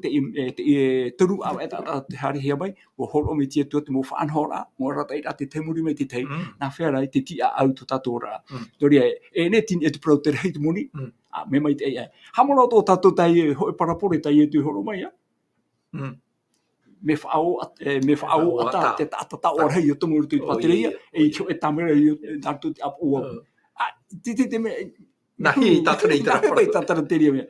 te, e, te, e, toru ʻāvaʻe tā, tā te haerehia mai, ʻua hōroʻa mai te Atua te mau faʻanahoraʻa, mau arataʻiraʻa, te tahi muri mai te tahi, Mm. nāfea rā i te tiʻaʻau tō tātou oraraʻa. Mm. Nō reira, e, e nehenehe e te parau te rahi te moni, Mm. ā, mea maitaʻi ā. Haʻamanaʻo atoʻa tātou tā ʻoe hōʻē parabole tā Ietu i hōroʻa mai, ā? Mm. Mea faʻaʻō-, e, mea faʻaʻōʻata Faʻaʻōʻata. te taʻata taoʻa rahi ʻia tomo i roto i te Oh, pātireia, yeah, yeah. e i te hōʻē tāmera i, e, nā roto i te ʻāpoʻo. Oh. Ā, te, te, te mea, Nā hea e tātara i te nā hea rā paʻi parau. tātara te reira mea.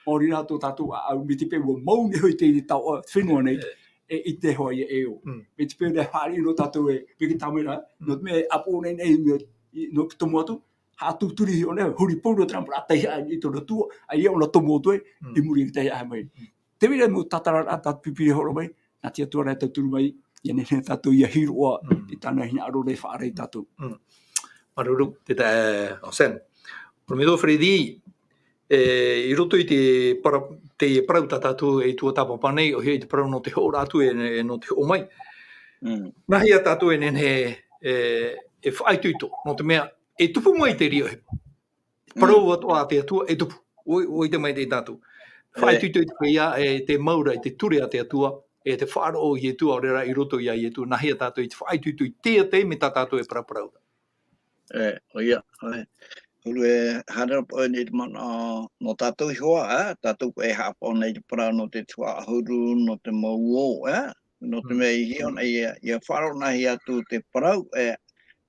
Maori rā tō tātou ʻāʻau, mai te peu ʻua mau nei hoʻi te, te taoʻa fenua nei, Eh. e, i te hoa ia e ō. Mm. Mai te peu rā fāriʻi noa tātou e, mai te tāmera, Mm. nō te mea e ʻāpoʻo nei nei, nō, i, nō te tomo atu, haʻatuturi iho nei, huri pauroa terā mau rā taihaʻa i tōna tua, ʻaita ʻōna tomo atu ai, Mm. i muri i te taihaʻa mai. Mm. Te reira mau tātararaʻa tā te Pīpīria e hōroʻa mai, nā te Atua rā e tauturu mai, ʻia nehenehe tātou ʻia hiroʻa Mm. i tāna hinaʻaro e faʻaara ia tātou. Mm. Māuruuru, te taeaʻe, e, Hossein. ʻOromito Freddy, e, i roto i te para-, te parau tā tātou e tuatāpapa nei, ʻoia hoʻi te parau nō te hoʻo ra atu e, e nō te hoʻo mai. Mm. Nā hea tātou e nehenehe, e, e faʻaitoito, nō te mea, e tupu mai te reira ʻohipa. Parau Mm. atoʻa a te Atua e tupu. ʻOi, ʻoia te mea tā tātou. E. Faʻaitoito i te feiā, e te mau ra, i te ture a te Atua, e te faʻaroʻo i Ietu, ʻaore rā i roto ia Ietu, nā hea tātou i te faʻaitoito i te taime tā tātou e paraparau ra. E, ʻoia, ʻoia. Huru e haere paʻi nei te manaʻo, nō tātou iho ā, e, tātou e haʻapaʻo nei te parau nō te tuhaʻa ʻahuru, nō te mau ō, e, nō te Mm. mea i hiʻo Mm. nei, ʻia, ʻia faʻaroʻo nei atu te parau, e,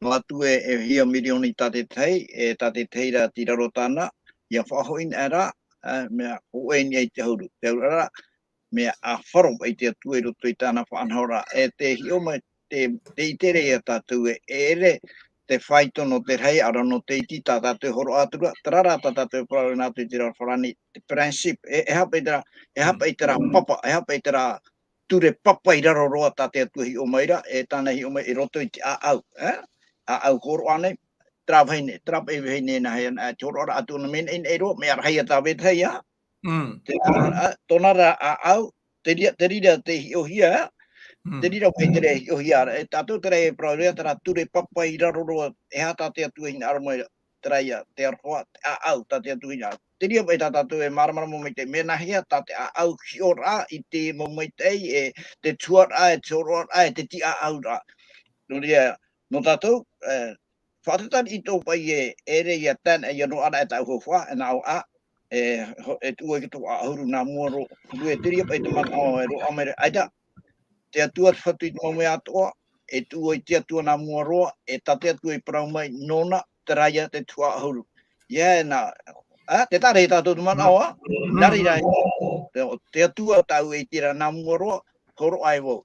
noa atu e, e hia mirioni tātaʻitahi, e tātaʻitahi rā tei raro tāna, ʻia faʻahoʻi nei rā, e, mea hōʻē i niʻa i te ʻahuru. Te auraʻa rā, mea ʻāfaro paʻi te Atua i roto i tāna faʻanahoraʻa, e tē hiʻo mai, tē, tē ʻite ra ia tātou e, e ʻere te faito nō te rahi, ara nō te iti, tā tātou e hōroʻa atu ra, terā rā tā tātou e parau nā te, te rā farani, te principe, e, e hapa i terā, e hapa i terā papa, e hapa i terā ture papa i raro roa tā te Atua e hiʻo mai ra, e tāna e hiʻo mai i roto i te ʻāʻau, e? ʻĀʻau hōroʻa nei, terā vahine, terā paʻi vahine nā hea, e, te hōroʻa ra atu ana mea nei, nei roa, mea rahi a Tāveta ia, Mm. Te, a, tōna rā ʻāʻau, te reira, te reira te hiʻohia, Mm. te reira mai te reira hiʻohia, e tātou terā e parau ra, terā ture papa i raro roa, e aha tā te Atua e hinaʻaro mai ra, terā ia, te aroha, te ʻāʻau, tā te Atua e hinaʻaro. Te reira paʻi tā tātou e māramarama mai te mea nā hea, tā te ʻāʻau hiʻoraʻa i te mau maitaʻi, e te tuhaʻaraʻa, e te hōroʻaraʻa, e te tīʻāʻauraʻa. Nō reira, nō tātou, e, faʻatatari i tō paʻi e, ʻere ia tāna, ia noaʻa e tāʻu hōhoʻa, e nā ʻō ā, e, ho-, e tuʻu ai ki tō ʻahuru nā mua roa, huru e te reira paʻi te manaʻo e roaʻa mai ra, ʻaita, te Atua te Fatu i te mau mea atoʻa, e tuʻu ai te Atua nā mua roa, e tā te Atua i parau mai, nōna, terā ia te tuhaʻa ʻahuru. Ia e nā, a, te tare tātou te manaʻo, a? Mm. Nā reira, te, te Atua tāʻu e ʻite ra nā mua roa, hōroʻa e vau.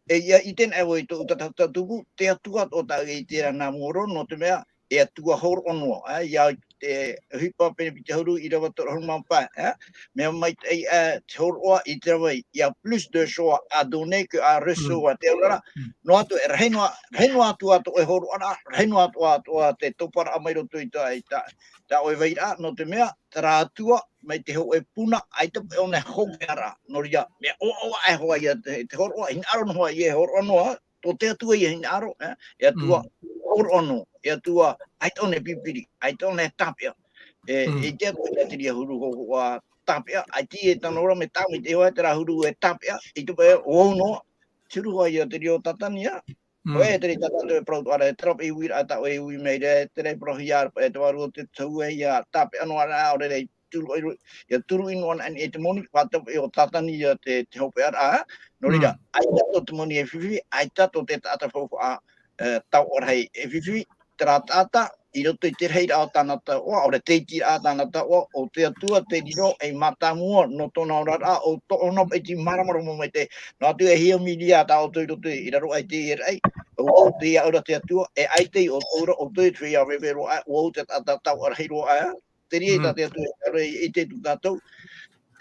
E ia ʻite na e vau i tōʻu tatahutaʻa tupu, te Atua atoʻa tāʻu e ʻite ra nā mua roa, nō te mea, e Atua hōroʻa noa, a, ia te ʻohipa pene piti ʻahuru, ʻīrava toru ʻahuru mā pae, a? Mea maitaʻi, a, te hōroʻa i te rave, il y a plus de choses à donner que à recevoir. Mm. Te aura ra, Mm. noa atu, e rahi noa, rahi noa atu atoʻa e hōroʻa ra, rahi noa atu atoʻa te toparaʻa mai roto i tā, i tā, tā ʻoe vairaʻa, nō te mea, terā Atua, mai te hōʻē puna, ʻaita paʻi ʻōna e hopeʻa ra. Nō reira, mea ʻoaʻoa e hoa ia te, te hōroʻa, hinaʻaro noa ia e hōroʻa noa, tō te Atua ia hinaʻaro, e, e Atua Mm. hōroʻa noa, e Atua, ʻaita ʻōna e pipiri, ʻaita ʻōna e tāpeʻa. E, Mm. e te Atua ia te reira huru hōhoʻa tāpeʻa, ʻaita e tano ra mea tāmau i te hoa, terā huru e tāpeʻa, i te pae, ʻo vau noa, te huru hoʻi ia te reira ʻo Tātani, Mm. ʻoia, terā tā tātou e parau atoʻa ra, e terā paʻi uiraʻa tā ʻoe e ui mai ra, terā e parauhia ra, e te vārua o te Atua ia tāpeʻa noa ra, ʻaore rā i turu, ia turuʻi noa anaʻe i te moni, faʻataʻa paʻi ʻo Tātani ia te, te hopeʻaraʻa, nō reira, Mm. ʻaita tō te moni e fifi, ʻaita tō te taʻata faufaʻa, e, taoʻa rahi e fifi, terā taʻata, i roto i te rahiraʻa o tāna taoʻa, ʻaore te itiraʻa o tāna taoʻa, ʻo te Atua te riro ei mātāmua nō tōna oraraʻa, ʻo tōna paʻi te māramarama maitaʻi. Noa atu e hia miria tā ʻoutou i roto i raro aʻe i teie raʻi, ʻo vau te aʻu ra te Atua, e ʻaita i ʻoutou ra, ʻoutou e te feiā veve roa aʻe, ʻo vau te taʻata taoʻa rahi roa aʻe, te reira tā Mm. te Atua e ʻite atu tātou,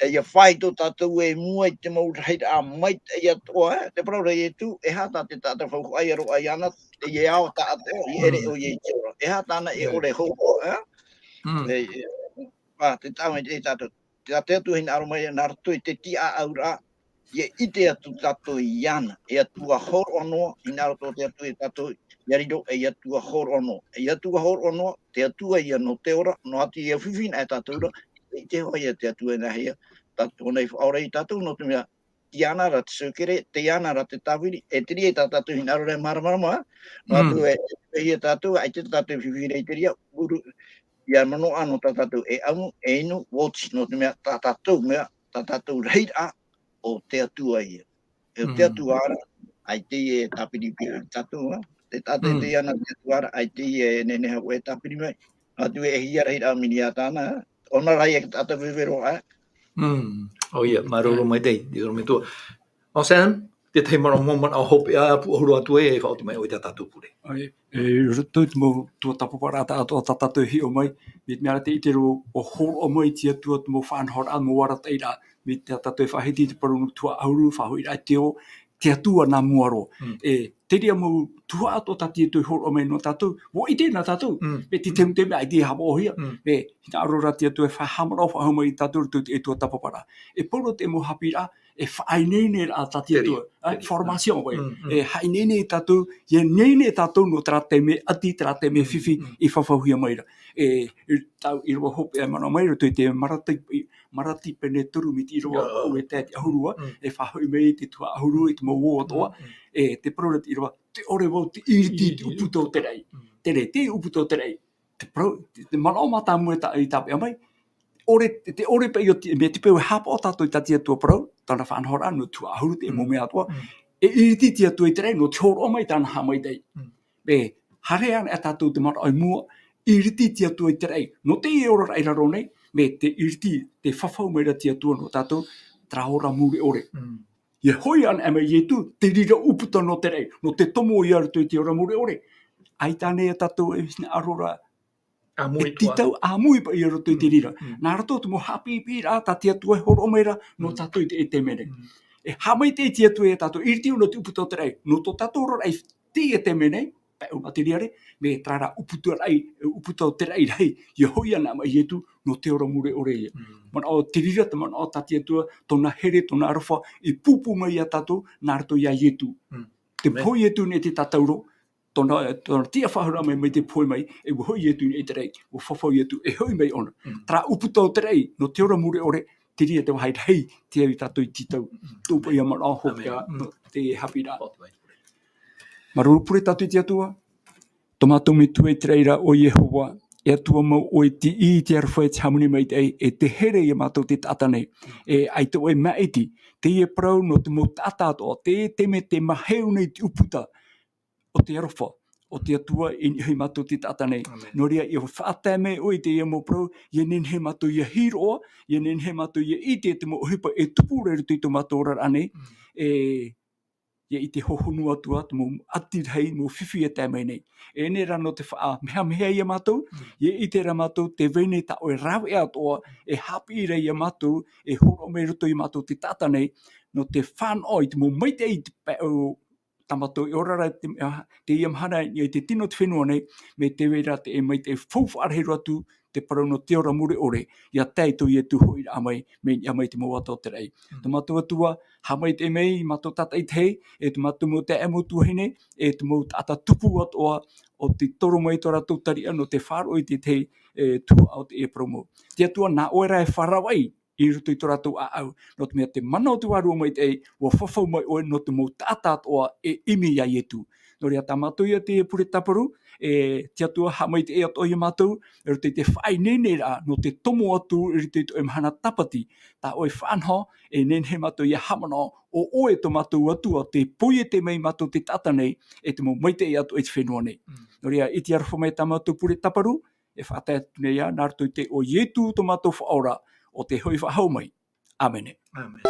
e, ʻia faito tātou i mua i te mau rahiraʻa maitaʻi atoʻa, e, te parau ra Ietu, e aha tā te taʻata faufaʻa ia roaʻa iāna, e, ʻia ao taʻatoʻa, i ʻere Mm. ʻoia i te ora. E aha tāna e Right. ʻore hōhoʻa, e? Mm. E, e, ā, te tāmau i te tātou. Tā te Atua e hinaʻaro mai nā roto i te tīʻāʻauraʻa, ʻia ʻite atu tātou iāna, e Atua hōroʻa noa, hinaʻaro tō te Atua ia tātou, ʻia riro ei Atua hōroʻa noa. Ei Atua hōroʻa noa, te Atua ia nō te ora, noa atu ʻia fifi anaʻe tātou ra, e ʻite hoʻi ia te Atua e nāhea, tā tōna i faʻaora ia tātou, nō te mea, tei iāna ra te secret, tei iāna ra te tāviri, e te reira tā tātou hinaʻaro ra e māramarama, noa atu Mm. e, e ia tātou, ʻaita tātou e fifi ra i te reira, uru, ʻia manaʻo noa tā tātou e ʻamu, e inu, oti, nō te mea, tā tātou mea, tā tātou rahiraʻa, ʻo te Atua ia. E ʻo te Mm. Atua ra, ʻaita e tāpiri pē ia tātou, ā. Te tātou Mm. tei iāna te Atua ra, ʻaita e nehenehe e tāpiri mai. Noa atu e hia rahiraʻa miria tāna, ā. ʻŌna rā ia te taʻata veve roa, ā. Mm. ʻOia, māuruuru maitaʻi, te ʻorometua. ʻO Sam, te tahi manaʻo, mau manaʻo hopeʻa, pūʻohu roa atu e, e faʻaoti mai ʻoe i tā tātou pure. ʻOia, e, roto i te mau tuatāpaparaʻa tā, tā, tā tātou e hiʻo mai, mai te mea ra tē ʻite ra ʻo hōroʻa mai te Atua, te mau faʻanahoraʻa, mau arataʻiraʻa, mai tā tātou e faʻahiti i te parau nō te tuhaʻa ʻahuru, faʻahoʻiraʻa i te ao, te Atua nā mua roa. Mm. E, te reira mau tuhaʻa atoʻa tā te Atua e hōroʻa mai nō tātou, ʻua ʻite na tātou, Mm. mai te taime, taime, ʻaita e haʻapaʻohia, Mm. mai, hinaʻaro ra te Atua e faʻahaʻamanaʻo faʻahou mai ia tātou roto i te tuatāpaparaʻa. E pau roa te mau haʻapiʻiraʻa, e faʻaineineraʻa tā te Te Atua, reira. ā, Te reira. formation, ʻoia. Mm, mm. E faʻaineine ia tātou, ʻia ineine tātou nō terā taime ʻati, terā taime Mm, fifi, mm. i fafauhia mai ra. E, e, tāʻu ʻīrava hopeʻa e manaʻo mai roto i te Marati, Marati pene toru mai te ʻīrava ʻo e tae i te ʻahuru ā, Mm. e faʻahoʻi mai i te tuhaʻa ʻahuru, i te mau ō atoʻa, Mm, mm. e, te parau ra te ʻīrava, tē ʻore vau tei ʻiriti i te ʻūputa o te raʻi. Mm. Terā, te ʻūputa o te raʻi. Te parau, te, te manaʻo mātāmua tā, i tāpeʻa mai, ʻore, te, te ʻore paʻi o te, mai te peu e haʻapaʻo tātou i tā te Atua parau, tāna faʻanahoraʻa nō te tuhaʻa ʻahuru, te Mm. mau mea atoʻa. Mm. E ʻiriti te Atua i te raʻi, nō te hōroʻa mai tāna haʻamaitaʻi. Mm. E, haere anaʻe tātou te manaʻo i mua, ʻiriti te Atua i te raʻi. Nō teie oraraʻa i raro nei, mai te ʻiriti, tē fafau mai ra te Atua nō tātou, terā ora mure ʻore. Mm. ʻIa hoʻi anaʻe mai Ietu, te reira ʻūputa nō te raʻi, nō te tomo i roto i te ora mure ʻore. ʻAita nei ia tātou e hinaʻaro ra, e tītau ʻāmui paʻi i roto i te reira. Nā roto te mau haʻapiʻipiʻiraʻa tā te Atua e hōroʻa mai ra nō tātou i te, e te mea nei. E haʻamaitaʻi te Atua ia tātou, ʻiriti nō te ʻūputa o te raʻi, nō tō tātou oraraʻa i te, e te mea nei, pae o te reira, mea terā ʻūputa raʻi, ʻūputa o te raʻi rahi, ia hoʻi ana mai Ietu nō te ora mure ʻore ia. Manaʻo te reira, te manaʻo tā te Atua, tōna here, tōna aroha, i pūpū mai ia tātou, nā roto ia Ietu. Te pohe Ietu nei te tātauro, tōna, tōna tiʻa faʻahou mai, mai te pohe mai, e ua hoʻi Ietu nei te raʻi, ua fafau Ietu, e hoʻi mai ʻōna. Terā ʻūputa o te raʻi, nō te ora mure ʻore, te reira te vāhi rahi, te au ia tātou i tītau. Tō paʻi ia manaʻo hopeʻa, nō te haʻapiʻiraʻa. Māuruuru pure tātou i te Atua, tō mātou Metua i te raʻi ra ʻo Iehova, e Atua mau ʻoe, te ʻī, te aroha, e te hāmani maitaʻi, e te here ia mātou te taʻata nei. E ʻaita ʻoe maʻiti, teie parau nō te mau taʻata atoʻa, te, te mea tē maheu nei te ʻūputa o te aroha o te Atua i niʻa ia mātou te taʻata nei. Nō reira, ia faʻatae mai ʻoe i teie mau parau, ia nehenehe mātou ia hiroʻa, ia nehenehe mātou ia ʻite te mau ʻohipa e tupu ra i roto i tō mātou oraraʻa nei. E, ia ʻite hohonu atu ā te mau ʻati rahi, mau fifi e tae mai nei. E ʻere rā nō te faʻamehameha ia mātou, ia ʻite rā mātou te vai nei tā ʻoe rāveʻa atoʻa, e haʻapiʻi ra ia mātou, e hōroʻa mai i roto ia mātou te taʻata nei, nō te fānaʻo i te mau maitaʻi i te pae o tā mātou e ora ra i te, a, teie mahana i te tino o te fenua nei, mai te vai ra te, e maitaʻi faufaʻa rahi roa atu, te parau nō te ora mure ʻore, ia tae i tō Ietu hoʻiraʻa mai, mai niʻa mai te mau ata o te raʻi. Tō mātou Atua, haʻamaitaʻi mai, mātou tātaʻitahi, e te mātou mau taeaʻe mau tuahine, e te mau taʻata tupu atoʻa, o te toro mai tō rātou tariʻa nō te faʻaroʻo i te tahi, e, tuhaʻa o teie parau mau. Te Atua, nā ʻoe rā e faʻaravaʻi, i roto i tō rātou ʻāʻau, nō te mea te mana o te Vārua Maitaʻi, ua fafau mai ʻoe nō te mau taʻata atoʻa e ʻimi ia Ietu. Nō reira tā mātou ia te pure tāparu, e te Atua haʻamaitaʻi atoʻa ia mātou, i roto i te faʻaineineraʻa, nō te tomo atu, i roto i tō ʻoe mahana tāpati, tā ʻoe faʻanaho, e nehenehe mātou ia haʻamanaʻo, ʻo ʻoe tō mātou Atua, tē poiete mai mātou te taʻata nei, e te mau maitaʻi atoʻa i te fenua nei. Nō reira, i te aroha mai tā mātou pure tāparu, e faʻatae atu nei ā, nā roto i te iʻoa o Ietu tō mātou Faʻaora, ʻo tē hoʻi faʻahou mai. ʻĀmene. ʻĀmene.